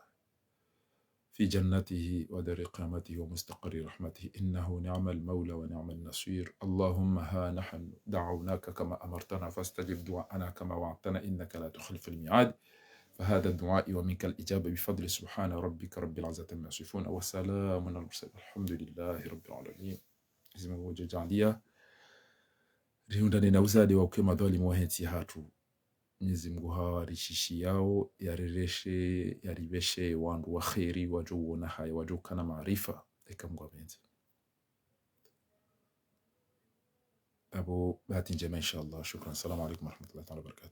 في جنته ودار إقامته ومستقر رحمته، إنه نعم المولى ونعم النصير. اللهم ها نحن دعوناك كما أمرتنا فاستجب دعاءنا كما وعدتنا إنك لا تخلف الميعاد. فهذا الدعاء ومنك الإجابة بفضل سبحان ربك رب العزة عما يصفون وسلام على المرسلين والحمد لله رب العالمين. Mwenyezi Mungu ngudjo djaanliya rihundrane na uzade wa uke madhwalimu wahe ntsi hatru. Mwenyezi Mungu hawarishishiyao, yarereshe, yaripveshe wandru wa kheri, wadjo uona haya, wadjo ukana maarifa, eka Mungu apvendze. Apvo bahati ndjema, inshallah. Shukran. Assalamu alaikum warahmatullahi taala wabarakatuh.